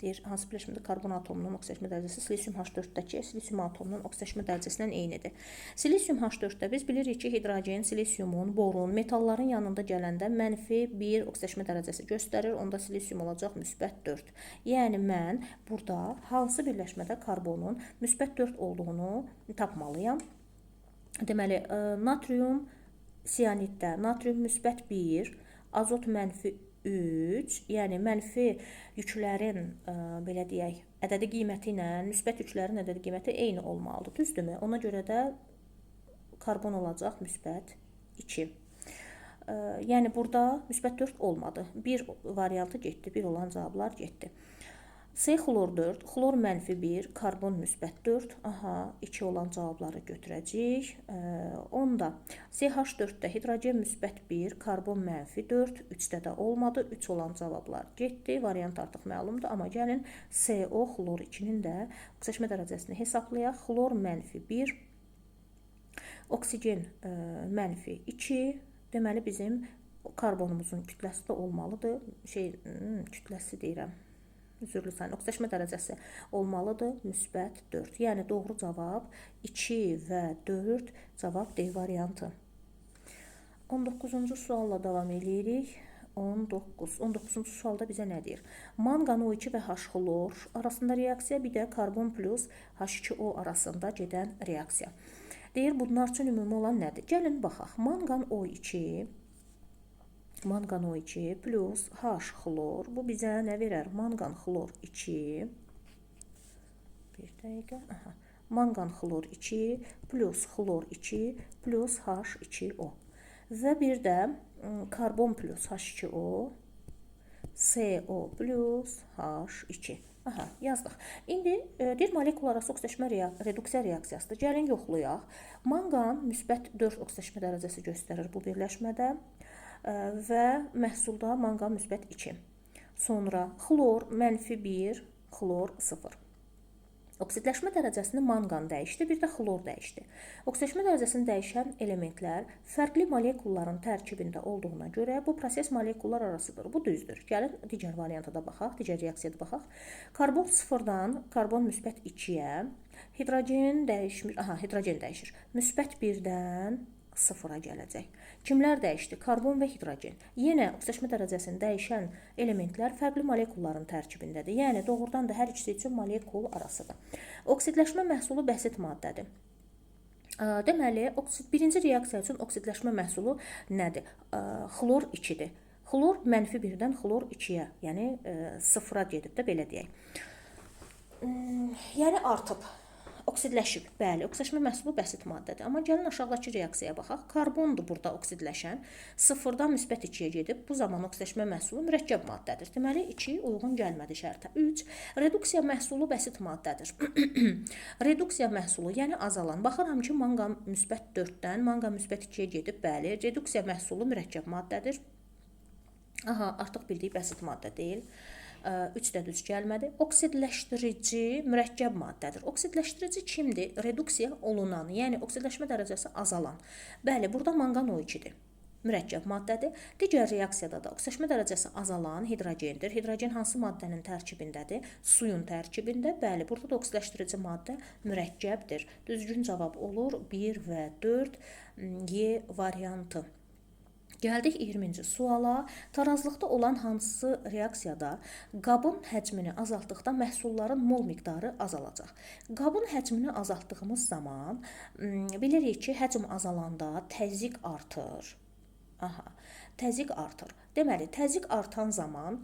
deyir, hansı birləşmədə karbon atomunun oksidləşmə dərəcəsi silisium H4-dəki silisium atomunun oksidləşmə dərəcəsindən eynidir. Silisium H4-də biz bilirik ki, hidrogen, silisiumun, borun, metalların yanında gələndə mənfi 1 oksidləşmə dərəcəsi göstərir. Onda silisium olacaq müsbət 4. Yəni mən burada hansı birləşmədə karbonun müsbət 4 olduğunu tapmalıyam. Deməli, natrium sianiddə natrium müsbət 1, azot mənfi 3, yəni mənfi yüklərin, belə deyək, ədədi qiyməti ilə müsbət yüklərin ədədi qiyməti eyni olmalıdır, düzdürmü? Ona görə də karbon olacaq müsbət 2. Yəni burada müsbət 4 olmadı. 1 variantı getdi, 1 olan cavablar getdi. C xlor 4, xlor mənfi 1, karbon müsbət 4. Aha, 2 olan cavabları götürəcəyik. Onda CH4-də hidrogen müsbət 1, karbon mənfi 4, 3-də də olmadı. 3 olan cavablar getdi. Variant artıq məlumdur, amma gəlin CO xlor 2-nin də oksidləşmə dərəcəsini hesablayaq. Xlor mənfi 1, oksigen mənfi 2. Deməli, bizim karbonumuzun kütləsi də olmalıdır. Kütləsi deyirəm. Üzrlü sayın, oksidləşmə dərəcəsi olmalıdır müsbət 4. Yəni doğru cavab 2 və 4, cavab D variantı. 19-cu sualla davam eləyirik. 19. 19-cu sualda bizə nə deyir? Manqan O2 və H xlor arasında reaksiya, bir də karbon plus H2O arasında gedən reaksiya. Deyir, bunlar üçün ümumi olan nədir? Gəlin baxaq. Manqan O2 Manqan O2 plus H xlor. Bu bizə nə verər? Manqan xlor 2. Bir dəqiqə. Aha. Manqan xlor 2 plus xlor 2 plus H2O. Və bir də karbon plus H2O CO plus H2. Aha, yazdıq. İndi deyir, molekul arası oksidləşmə reduksiya reaksiyasıdır. Gəlin yoxlayaq. Manqan müsbət 4 oksidləşmə dərəcəsi göstərir bu birləşmədə və məhsulda manqan müsbət 2. Sonra xlor mənfi 1, xlor 0. Oksidləşmə dərəcəsini manqan dəyişdi, bir də xlor dəyişdi. Oksidləşmə dərəcəsini dəyişən elementlər fərqli molekulların tərkibində olduğuna görə bu proses molekullar arasıdır. Bu düzdür. Gəlin digər varianta da baxaq, digər reaksiyada baxaq. Karbon 0-dan karbon müsbət 2-yə, hidrogen dəyişmir, aha, hidrogen dəyişir. Müsbət 1-dən 0-a gələcək. Kimlər dəyişdi? Karbon və hidrogen. Yenə oksidləşmə dərəcəsini dəyişən elementlər fərqli molekulların tərkibindədir. Yəni doğrudan da hər ikisi üçün molekul arasıdır. Oksidləşmə məhsulu bəsit maddədir. Deməli, birinci reaksiya üçün oksidləşmə məhsulu nədir? Xlor 2-dir. Xlor mənfi 1-dən xlor 2-yə, yəni 0-a gedib də belə deyək. Yəni artıb. Oksidləşib. Bəli, oksidləşmə məhsulu bəsit maddədir. Amma gəlin aşağıdakı reaksiyaya baxaq. Karbondur burada oksidləşən. 0-dan müsbət 2-yə gedib. Bu zaman oksidləşmə məhsulu mürəkkəb maddədir. Deməli, 2 uyğun gəlmədi şərtə. 3. Reduksiya məhsulu bəsit maddədir. Reduksiya məhsulu, yəni azalan. Baxıram ki, manqan müsbət 4-dən manqan müsbət 2-yə gedib. Bəli, reduksiya məhsulu mürəkkəb maddədir. Aha, artıq bildik bəsit maddə deyil. 3 də düz gəlmədi. Oksidləşdirici mürəkkəb maddədir. Oksidləşdirici kimdir? Reduksiya olunan, yəni oksidləşmə dərəcəsi azalan. Bəli, burada manqan O2-dir. Mürəkkəb maddədir. Digər reaksiyada da oksidləşmə dərəcəsi azalan hidrogendir. Hidrogen hansı maddənin tərkibindədir? Suyun tərkibində. Bəli, burada da oksidləşdirici maddə mürəkkəbdir. Düzgün cavab olur 1 və 4 Y variantı. Gəldik 20-ci suala. Tarazlıqda olan hansı reaksiyada qabın həcmini azaltdıqda məhsulların mol miqdarı azalacaq? Qabın həcmini azaltdığımız zaman bilirik ki, həcm azalanda təzyiq artır. Aha, təzyiq artır. Deməli, təzyiq artan zaman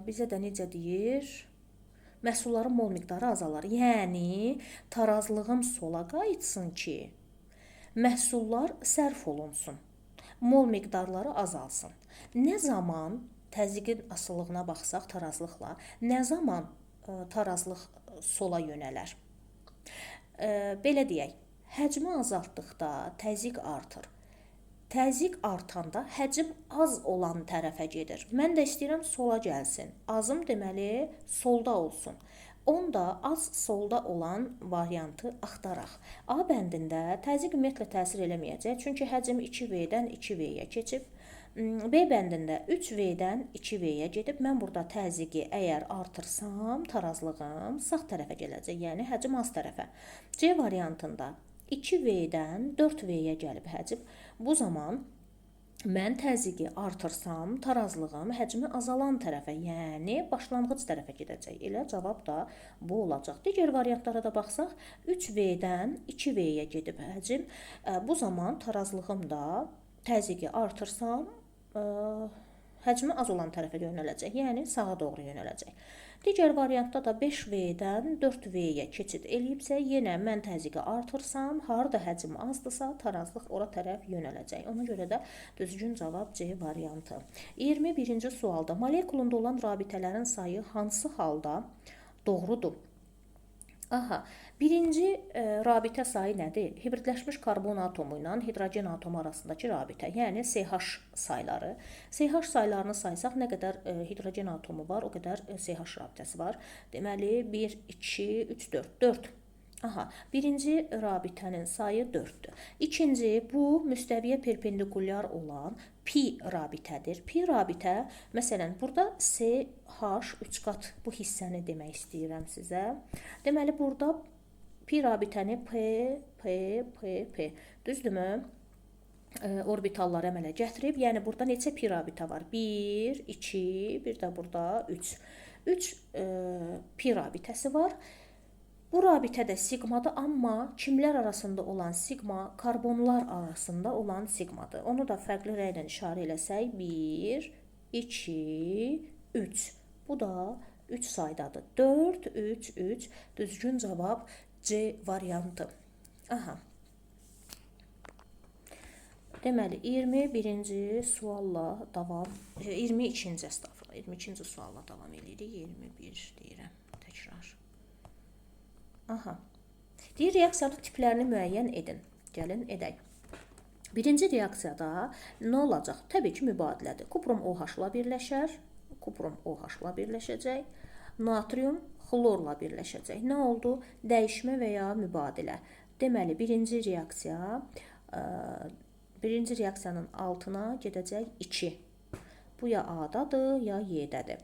bizə də necə deyir? Məhsulların mol miqdarı azalar. Yəni, tarazlığım sola qayıtsın ki, məhsullar sərf olunsun, mol miqdarları azalsın. Nə zaman təzyiqin asılılığına baxsaq tarazlıqla, nə zaman tarazlıq sola yönələr? Belə deyək, həcmi azaltdıqda təzyiq artır. Təzyiq artanda həcm az olan tərəfə gedir. Mən də istəyirəm sola gəlsin. Azım deməli solda olsun. Onda az solda olan variantı axtaraq. A bəndində təzyiq ümumiyyətlə təsir eləməyəcək. Çünki həcm 2V-dən 2V-yə keçib. B bəndində 3V-dən 2V-yə gedib. Mən burada təzyiqi əgər artırsam, tarazlığım sağ tərəfə gələcək. Yəni həcm az tərəfə. C variantında 2V-dən 4V-yə gəlib həcm. Bu zaman mən təzyiqi artırsam, tarazlığım həcmi azalan tərəfə, yəni başlanğıc tərəfə gedəcək. Elə cavab da bu olacaq. Digər variantlara da baxsaq, 3V-dən 2V-yə gedib həcm. Bu zaman tarazlığım da təzyiqi artırsam, həcmi az olan tərəfə yönələcək, yəni sağa doğru yönələcək. Digər variantda da 5V-dən 4V-yə keçid eləyibsə, yenə mən təzyiqi artırsam, harda həcm azdısa, tarazlıq ora tərəf yönələcək. Ona görə də düzgün cavab C variantı. 21-ci sualda molekulunda olan rabitələrin sayı hansı halda doğrudur? Aha, birinci rabitə sayı nədir? Hibridləşmiş karbon atomu ilə hidrogen atomu arasındakı rabitə, yəni CH sayları. CH saylarını saysaq nə qədər hidrogen atomu var, o qədər CH rabitəsi var. Deməli, 1, 2, 3, 4, 4. Aha, birinci rabitənin sayı 4-dür. İkinci, bu müstəviyə perpendikulyar olan pi rabitədir. Pi rabitə, məsələn, burada CH 3 qat bu hissəni demək istəyirəm sizə. Deməli, burada pi rabitəni P, P, P, P. Düzdürmü? Orbitalları əmələ gətirib. Yəni, burada neçə pi rabitə var? 1, 2, bir də burada 3. 3 pi rabitəsi var. Bu rabitə də siqmadır, amma kimlər arasında olan siqma, karbonlar arasında olan siqmadır. Onu da fərqli rənglə işarə eləsək, 1, 2, 3. Bu da 3 saydadır. 4, 3, 3. Düzgün cavab C variantı. Aha. Deməli, 21-ci sualla davam, 22-ci, əstəğfurullah, 22-ci sualla davam edirik. 21 deyirəm, təkrar. Aha. Deyir, reaksiyanın tiplərini müəyyən edin. Gəlin, edək. Birinci reaksiyada nə olacaq? Təbii ki, mübadilədir. Kuprum OH-la birləşər. Kuprum OH-la birləşəcək. Natrium xlorla birləşəcək. Nə oldu? Dəyişmə və ya mübadilə. Deməli, birinci reaksiya, birinci reaksiyanın altına gedəcək 2. Bu ya A-dadır, ya Y-dədir.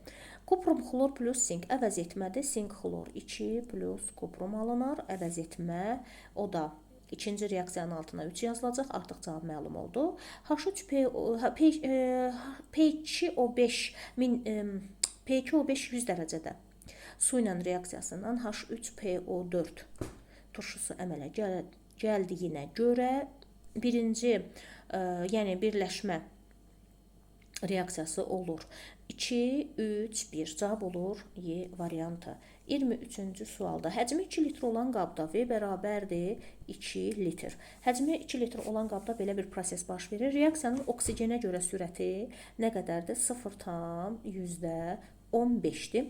Kuprum xlor plus sink əvəz etmədir. Sink xlor 2 plus kuprum alınar. Əvəz etmə, o da ikinci reaksiyanın altına 3 yazılacaq. Artıq cavab məlum oldu. H3P, P, P2O5, P2O5 100 dərəcədə su ilə reaksiyasından H3PO4 turşusu əmələ gəldiyinə görə birinci, yəni birləşmə reaksiyası olur. 2, 3, 1 cavab olur Y variantı. 23-cü sualda həcmi 2 litr olan qabda V bərabərdir 2 litr. Həcmi 2 litr olan qabda belə bir proses baş verir. Reaksiyanın oksigenə görə sürəti nə qədərdir? 0,15-dir.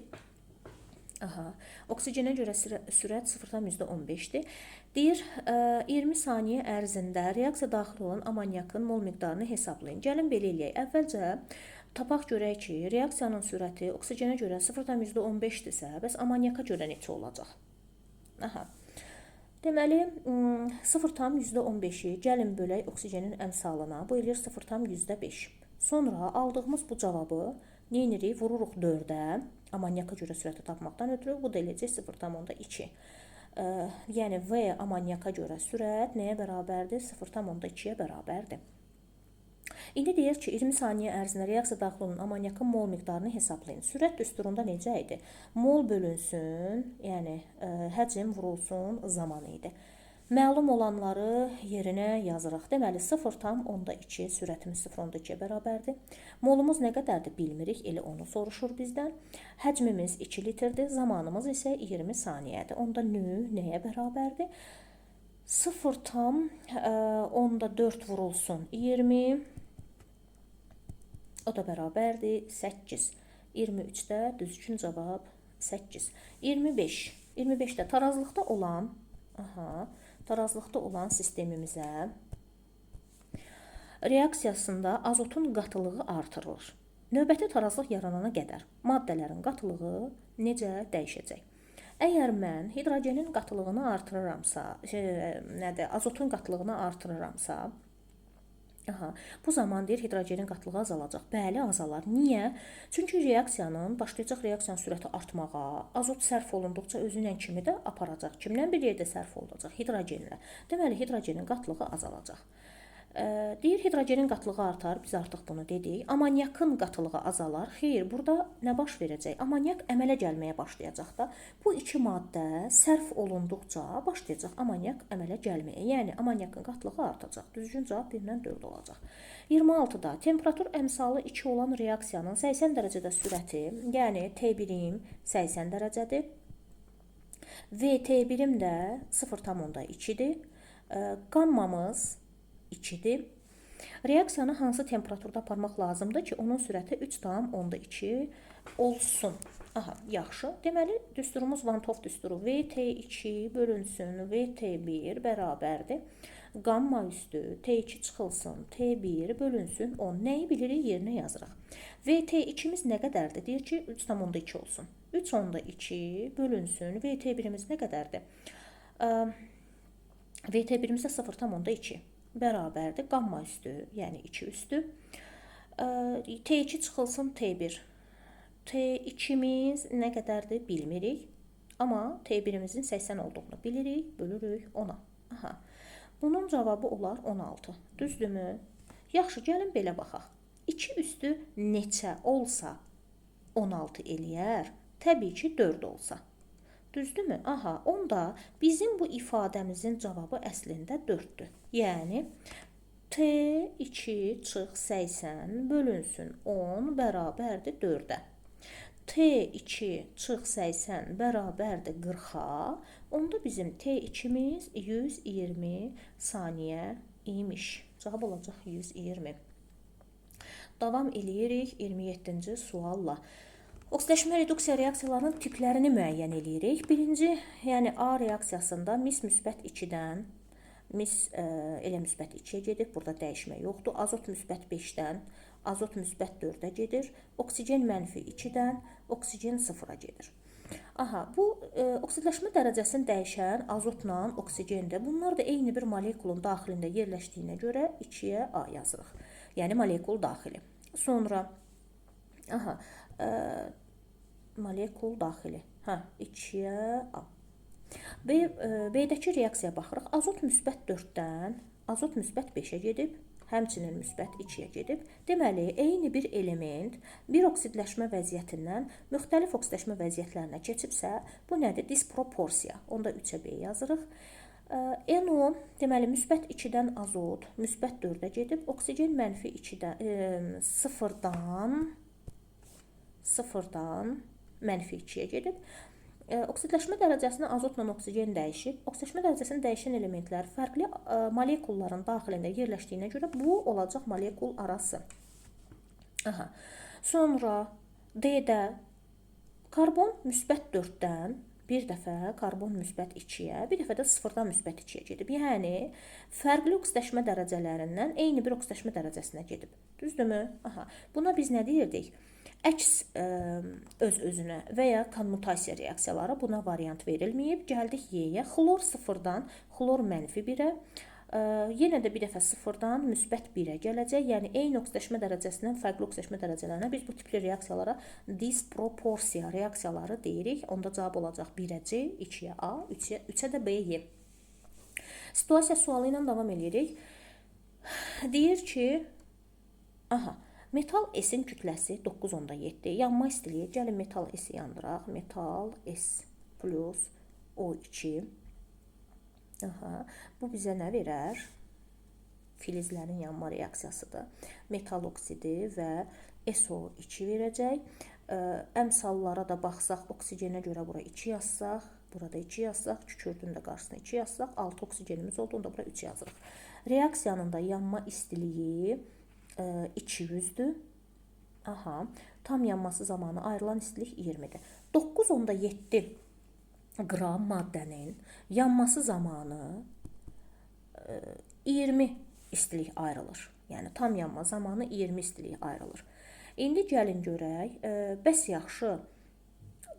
Aha, oksigenə görə sürət 0,15-dir. Deyir, 20 saniyə ərzində reaksiya daxil olan amonyakın mol miqdarını hesablayın. Gəlin belə eləyək. Əvvəlcə tapaq görək ki, reaksiyanın sürəti oksigenə görə 0,15-dirsə, bəs amonyaka görə neçə olacaq? Aha. Deməli, 0,15-i gəlin bölək oksigenin əmsalına. Bu eləyir 0,5. Sonra aldığımız bu cavabı nə edirik? Vururuq 4-ə. Amonyaka görə sürəti tapmaqdan ötürü bu da eləyəcək 0,2. Yəni V amonyaka görə sürət nəyə bərabərdir? 0,2-yə bərabərdir. İndi deyir ki, 20 saniyə ərzində reaksiya daxil olan amonyakın mol miqdarını hesablayın. Sürət düsturunda necə idi? Mol bölünsün, yəni həcm vurulsun zaman idi. Məlum olanları yerinə yazırıq. Deməli, 0,2 sürətimiz 0,2-yə bərabərdir. Molumuz nə qədərdir bilmirik, elə onu soruşur bizdən. Həcmimiz 2 litrdir, zamanımız isə 20 saniyədir. Onda nü nəyə bərabərdir? 0,4 vurulsun 20, o da bərabərdir 8. 23-də düzgün cavab 8. 25. 25-də tarazlıqda olan, tarazlıqda olan sistemimizə reaksiyasında azotun qatılığı artırılır. Növbəti tarazlıq yaranana qədər maddələrin qatılığı necə dəyişəcək? Əgər mən hidrogenin qatılığını artırıramsa, azotun qatılığını artırıramsa, bu zaman deyir hidrogenin qatılığı azalacaq. Bəli, azalar. Niyə? Çünki reaksiyanın, başlayacaq reaksiyanın sürəti artmağa, azot sərf olunduqca özü ilə kimi də aparacaq. Kimlə bir yerdə sərf olunacaq? Hidrogenlə. Deməli, hidrogenin qatılığı azalacaq. Deyir, hidrogenin qatılığı artar, biz artıq bunu dedik. Amonyakın qatılığı azalar. Xeyr, burada nə baş verəcək? Amonyak əmələ gəlməyə başlayacaq da. Bu iki maddə sərf olunduqca başlayacaq amonyak əmələ gəlməyə. Yəni, amonyakın qatılığı artacaq. Düzgün cavab 1 ilə 4 olacaq. 26-da temperatur əmsalı 2 olan reaksiyanın 80 dərəcədə sürəti, yəni T1-im 80 dərəcədir. VT1-im də 0,2-dir. Qammamız 2-dir. Reaksiyanı hansı temperaturda aparmaq lazımdır ki, onun sürəti 3,2 olsun. Yaxşı. Deməli, düsturumuz Van't Hoff düsturu VT2 bölünsün VT1 bərabərdir. Qamma üstü T2 çıxılsın T1 bölünsün 10. Nəyi bilirik? Yerinə yazırıq. VT2-miz nə qədərdir? Deyir ki, 3,2 olsun. 3,2 bölünsün VT1-imiz nə qədərdir? VT1-imiz də 0,2 bərabərdir. Qamma üstü, yəni 2 üstü. T2 çıxılsın T1. T2-miz nə qədərdir bilmirik. Amma T1-imizin 80 olduğunu bilirik, bölürük 10-a. Bunun cavabı olar 16. Düzdürmü? Yaxşı, gəlin belə baxaq. 2 üstü neçə olsa 16 eləyər? Təbii ki, 4 olsa. Düzdürmü? Onda bizim bu ifadəmizin cavabı əslində 4-dür. Yəni, T2 çıx 80 bölünsün 10 bərabərdir 4-ə. T2 çıx 80 bərabərdir 40-a. Onda bizim T2-miz 120 saniyə imiş. Cavab olacaq 120. Davam eləyirik 27-ci sualla. Oksidləşmə reduksiya reaksiyalarının tiplərini müəyyən eləyirik. Birinci, yəni A reaksiyasında mis müsbət 2-dən mis elə müsbət 2-yə gedir. Burada dəyişmə yoxdur. Azot müsbət 5-dən azot müsbət 4-ə gedir. Oksigen mənfi 2-dən oksigen 0-a gedir. Bu oksidləşmə dərəcəsini dəyişən azotla oksigendir. Bunlar da eyni bir molekulun daxilində yerləşdiyinə görə 2-yə A yazırıq. Yəni molekul daxili. Sonra molekul daxili. 2-yə A. B-dəki reaksiyaya baxırıq. Azot müsbət 4-dən azot müsbət 5-ə gedib, həmçinin müsbət 2-yə gedib. Deməli, eyni bir element bir oksidləşmə vəziyyətindən müxtəlif oksidləşmə vəziyyətlərinə keçibsə, bu nədir? Disproporsiya. Onda 3-ə B yazırıq. NO, deməli, müsbət 2-dən azot müsbət 4-ə gedib, oksigen mənfi 2-dən, 0-dan mənfi 2-yə gedib. Oksidləşmə dərəcəsini azotla oksigen dəyişib. Oksidləşmə dərəcəsini dəyişən elementlər fərqli molekulların daxilində yerləşdiyinə görə bu olacaq molekul arası. Sonra D-də karbon müsbət 4-dən bir dəfə karbon müsbət 2-yə, bir dəfə də 0-dan müsbət 2-yə gedib. Yəni, fərqli oksidləşmə dərəcələrindən eyni bir oksidləşmə dərəcəsinə gedib. Düzdürmü? Buna biz nə deyirdik? Əks öz-özünə və ya kommutasiya reaksiyaları buna variant verilməyib. Gəldik Y-yə. Xlor 0-dan xlor mənfi 1-ə, yenə də bir dəfə 0-dan müsbət 1-ə gələcək. Yəni, eyni oksidləşmə dərəcəsindən fərqli oksidləşmə dərəcələrinə biz bu tipli reaksiyalara disproporsiya reaksiyaları deyirik. Onda cavab olacaq 1-ə C, 2-yə A, 3-ə də B, Y. Situasiya sualı ilə davam edirik. Deyir ki, Aha, metal S-in kütləsi 9,7. Yanma istiliyi, gəlin metal S-i yandıraq. Metal S plus O2. Aha, bu bizə nə verər? Filizlərin yanma reaksiyasıdır. Metal oksidi və SO2 verəcək. Əmsallara da baxsaq, oksigenə görə bura 2 yazsaq, burada 2 yazsaq, kükürdün də qarşısına 2 yazsaq, 6 oksigenimiz oldu, onda bura 3 yazırıq. Reaksiyanın da yanma istiliyi 200-dür. Aha, tam yanması zamanı ayrılan istilik 20-dir. 9,7 qram maddənin yanması zamanı 20 istilik ayrılır. Yəni tam yanma zamanı 20 istilik ayrılır. İndi gəlin görək. Bəs yaxşı.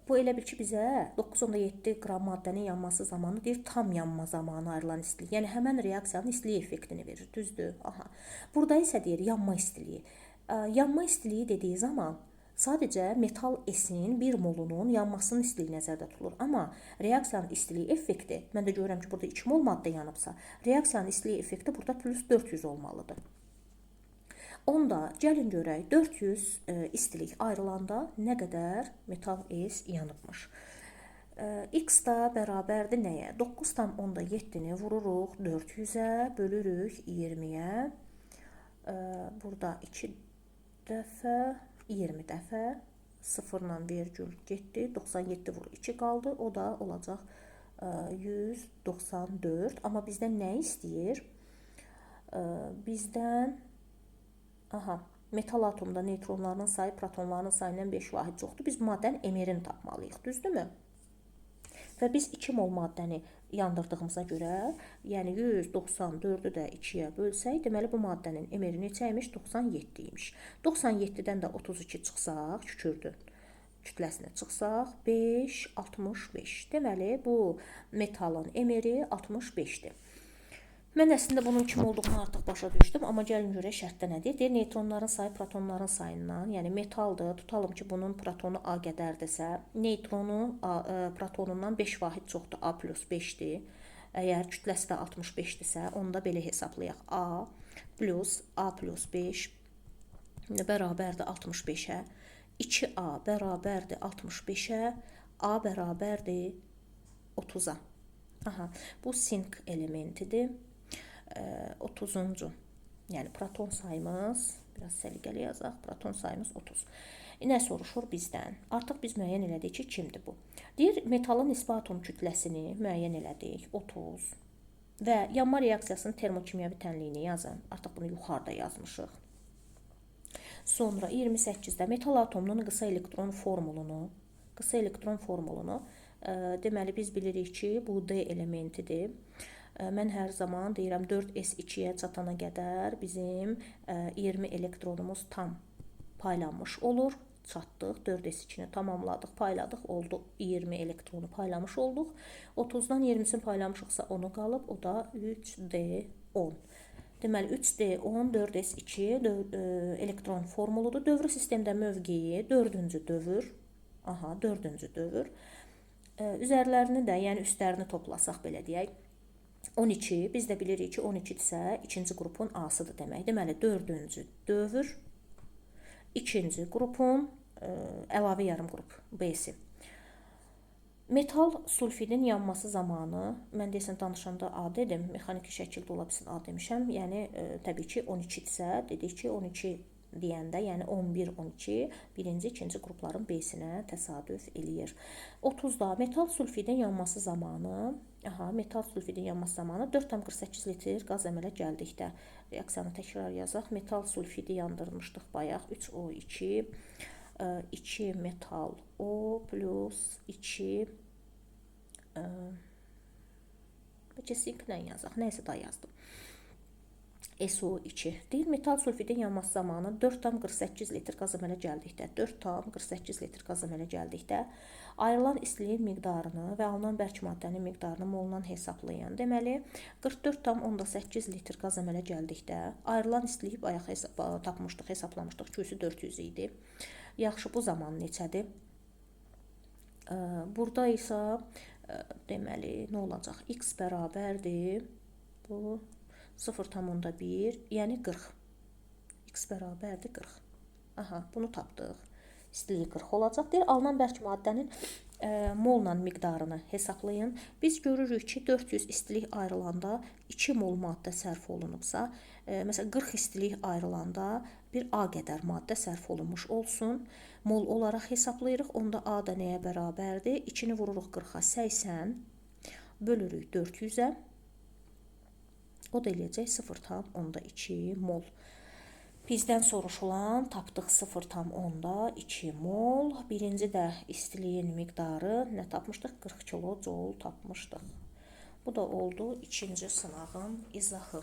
Bu elə bil ki, bizə 9,7 qram maddənin yanması zamanı deyir tam yanma zamanı ayrılan istilik. Yəni həmən reaksiyanın istilik effektini verir. Düzdür? Aha. Burada isə deyir yanma istiliyi. Yanma istiliyi dediyi zaman sadəcə metal S-in 1 molunun yanmasının istiliyi nəzərdə tutulur. Amma reaksiyanın istilik effekti, mən də görürəm ki, burada 2 mol maddə yanıbsa, reaksiyanın istilik effekti burada plus 400 olmalıdır. Onda gəlin görək 400 istilik ayrılanda nə qədər metal S yanıbmış. X da bərabərdir nəyə? 9,7-ni vururuq 400-ə, bölürük 20-yə. Burada 2 dəfə, 20 dəfə 0-la vergül getdi. 97 vur 2 qaldı. O da olacaq 194. Amma bizdən nə istəyir? Bizdən aha, metal atomda neytronların sayı protonların sayından 5 vahid çoxdur. Biz maddənin MR-ini tapmalıyıq, düzdürmü? Və biz 2 mol maddəni yandırdığımıza görə, yəni 194-ü də 2-yə bölsək, deməli bu maddənin MR-i neçə imiş? 97 imiş. 97-dən də 32 çıxsaq, kükürdün kütləsinə çıxsaq, 5, 65. Deməli, bu metalın MR-i 65-dir. Mən əslində bunun kim olduğunu artıq başa düşdüm, amma gəlin görək şərtdə nə deyir? Deyir, neytronların sayı protonların sayından, yəni metaldır, tutalım ki, bunun protonu A qədərdirsə, neytronu A, protonundan 5 vahid çoxdur, A plus 5-dir. Əgər kütləsi də 65-dirsə, onda belə hesablayaq. A plus A plus 5 bərabərdir 65-ə, 2A bərabərdir 65-ə, A bərabərdir 30-a. Aha, bu sink elementidir. 30-uncu, yəni proton sayımız, biraz səliqəli yazaq, proton sayımız 30. Nə soruşur bizdən? Artıq biz müəyyən elədik ki, kimdir bu? Deyir, metalın nisbi atom kütləsini müəyyən elədik, 30 və yanma reaksiyasının termokimyəvi tənliyini yazın. Artıq bunu yuxarıda yazmışıq. Sonra 28-də metal atomunun qısa elektron formulunu, deməli biz bilirik ki, bu D elementidir. Mən hər zaman deyirəm 4S2-yə çatana qədər bizim 20 elektronumuz tam paylanmış olur. Çatdıq, 4S2-ni tamamladıq, payladıq, oldu 20 elektronu paylamış olduq. 30-dan 20-sini paylamışıqsa onu qalıb, o da 3D10. Deməli 3D10, 4S2 elektron formuludur. Dövrü sistemdə mövqeyi 4-cü dövr. Aha, 4-cü dövr. Üzərlərini də, yəni üstlərini toplasaq belə deyək. 12, biz də bilirik ki, 12-dirsə, ikinci qrupun A-sıdır demək. Deməli, 4-cü dövr, ikinci qrupun əlavə yarım qrup B-si. Metal sulfidin yanması zamanı, mən deyəsən danışanda A dedim, mexaniki şəkildə ola bilsin A demişəm. Yəni, təbii ki, 12-dirsə, dedik ki, 12 deyəndə, yəni 11, 12, birinci, ikinci qrupların B-sinə təsadüf eləyir. 30-da metal sulfidin yanması zamanı, aha, metal sulfidin yanması zamanı 4,48 litr qaz əmələ gəldikdə, reaksiyanı təkrar yazaq. Metal sulfidi yandırmışdıq bayaq, 3O2, 2 metal O plus 2, bəlkə sinklə yazaq, nəysə daha yazdım. SO2. Deyir, metal sulfidin yanması zamanı 4,48 litr qaz əmələ gəldikdə, 4,48 litr qaz əmələ gəldikdə ayrılan istiliyin miqdarını və alınan bərk maddənin miqdarını molundan hesablayan. Deməli, 44,8 litr qaz əmələ gəldikdə ayrılan istiliyi bayaq tapmışdıq, hesablamışdıq, Q-sü 400 idi. Yaxşı, bu zaman neçədir? Burada isə deməli, nə olacaq? X bərabərdir. Bu 0,1, yəni 40. X bərabərdir 40. Aha, bunu tapdıq. İstilik 40 olacaq. Deyir, alınan bərk maddənin molla miqdarını hesablayın. Biz görürük ki, 400 istilik ayrılanda 2 mol maddə sərf olunubsa, məsələn 40 istilik ayrılanda bir A qədər maddə sərf olunmuş olsun. Mol olaraq hesablayırıq. Onda A da nəyə bərabərdir? 2-ni vururuq 40-a 80, bölürük 400-ə. O da eləyəcək 0,2 mol. Bizdən soruşulan tapdıq 0,2 mol. Birinci də istiliyin miqdarı nə tapmışdıq? 40 kilojoule tapmışdıq. Bu da oldu ikinci sınağın izahı.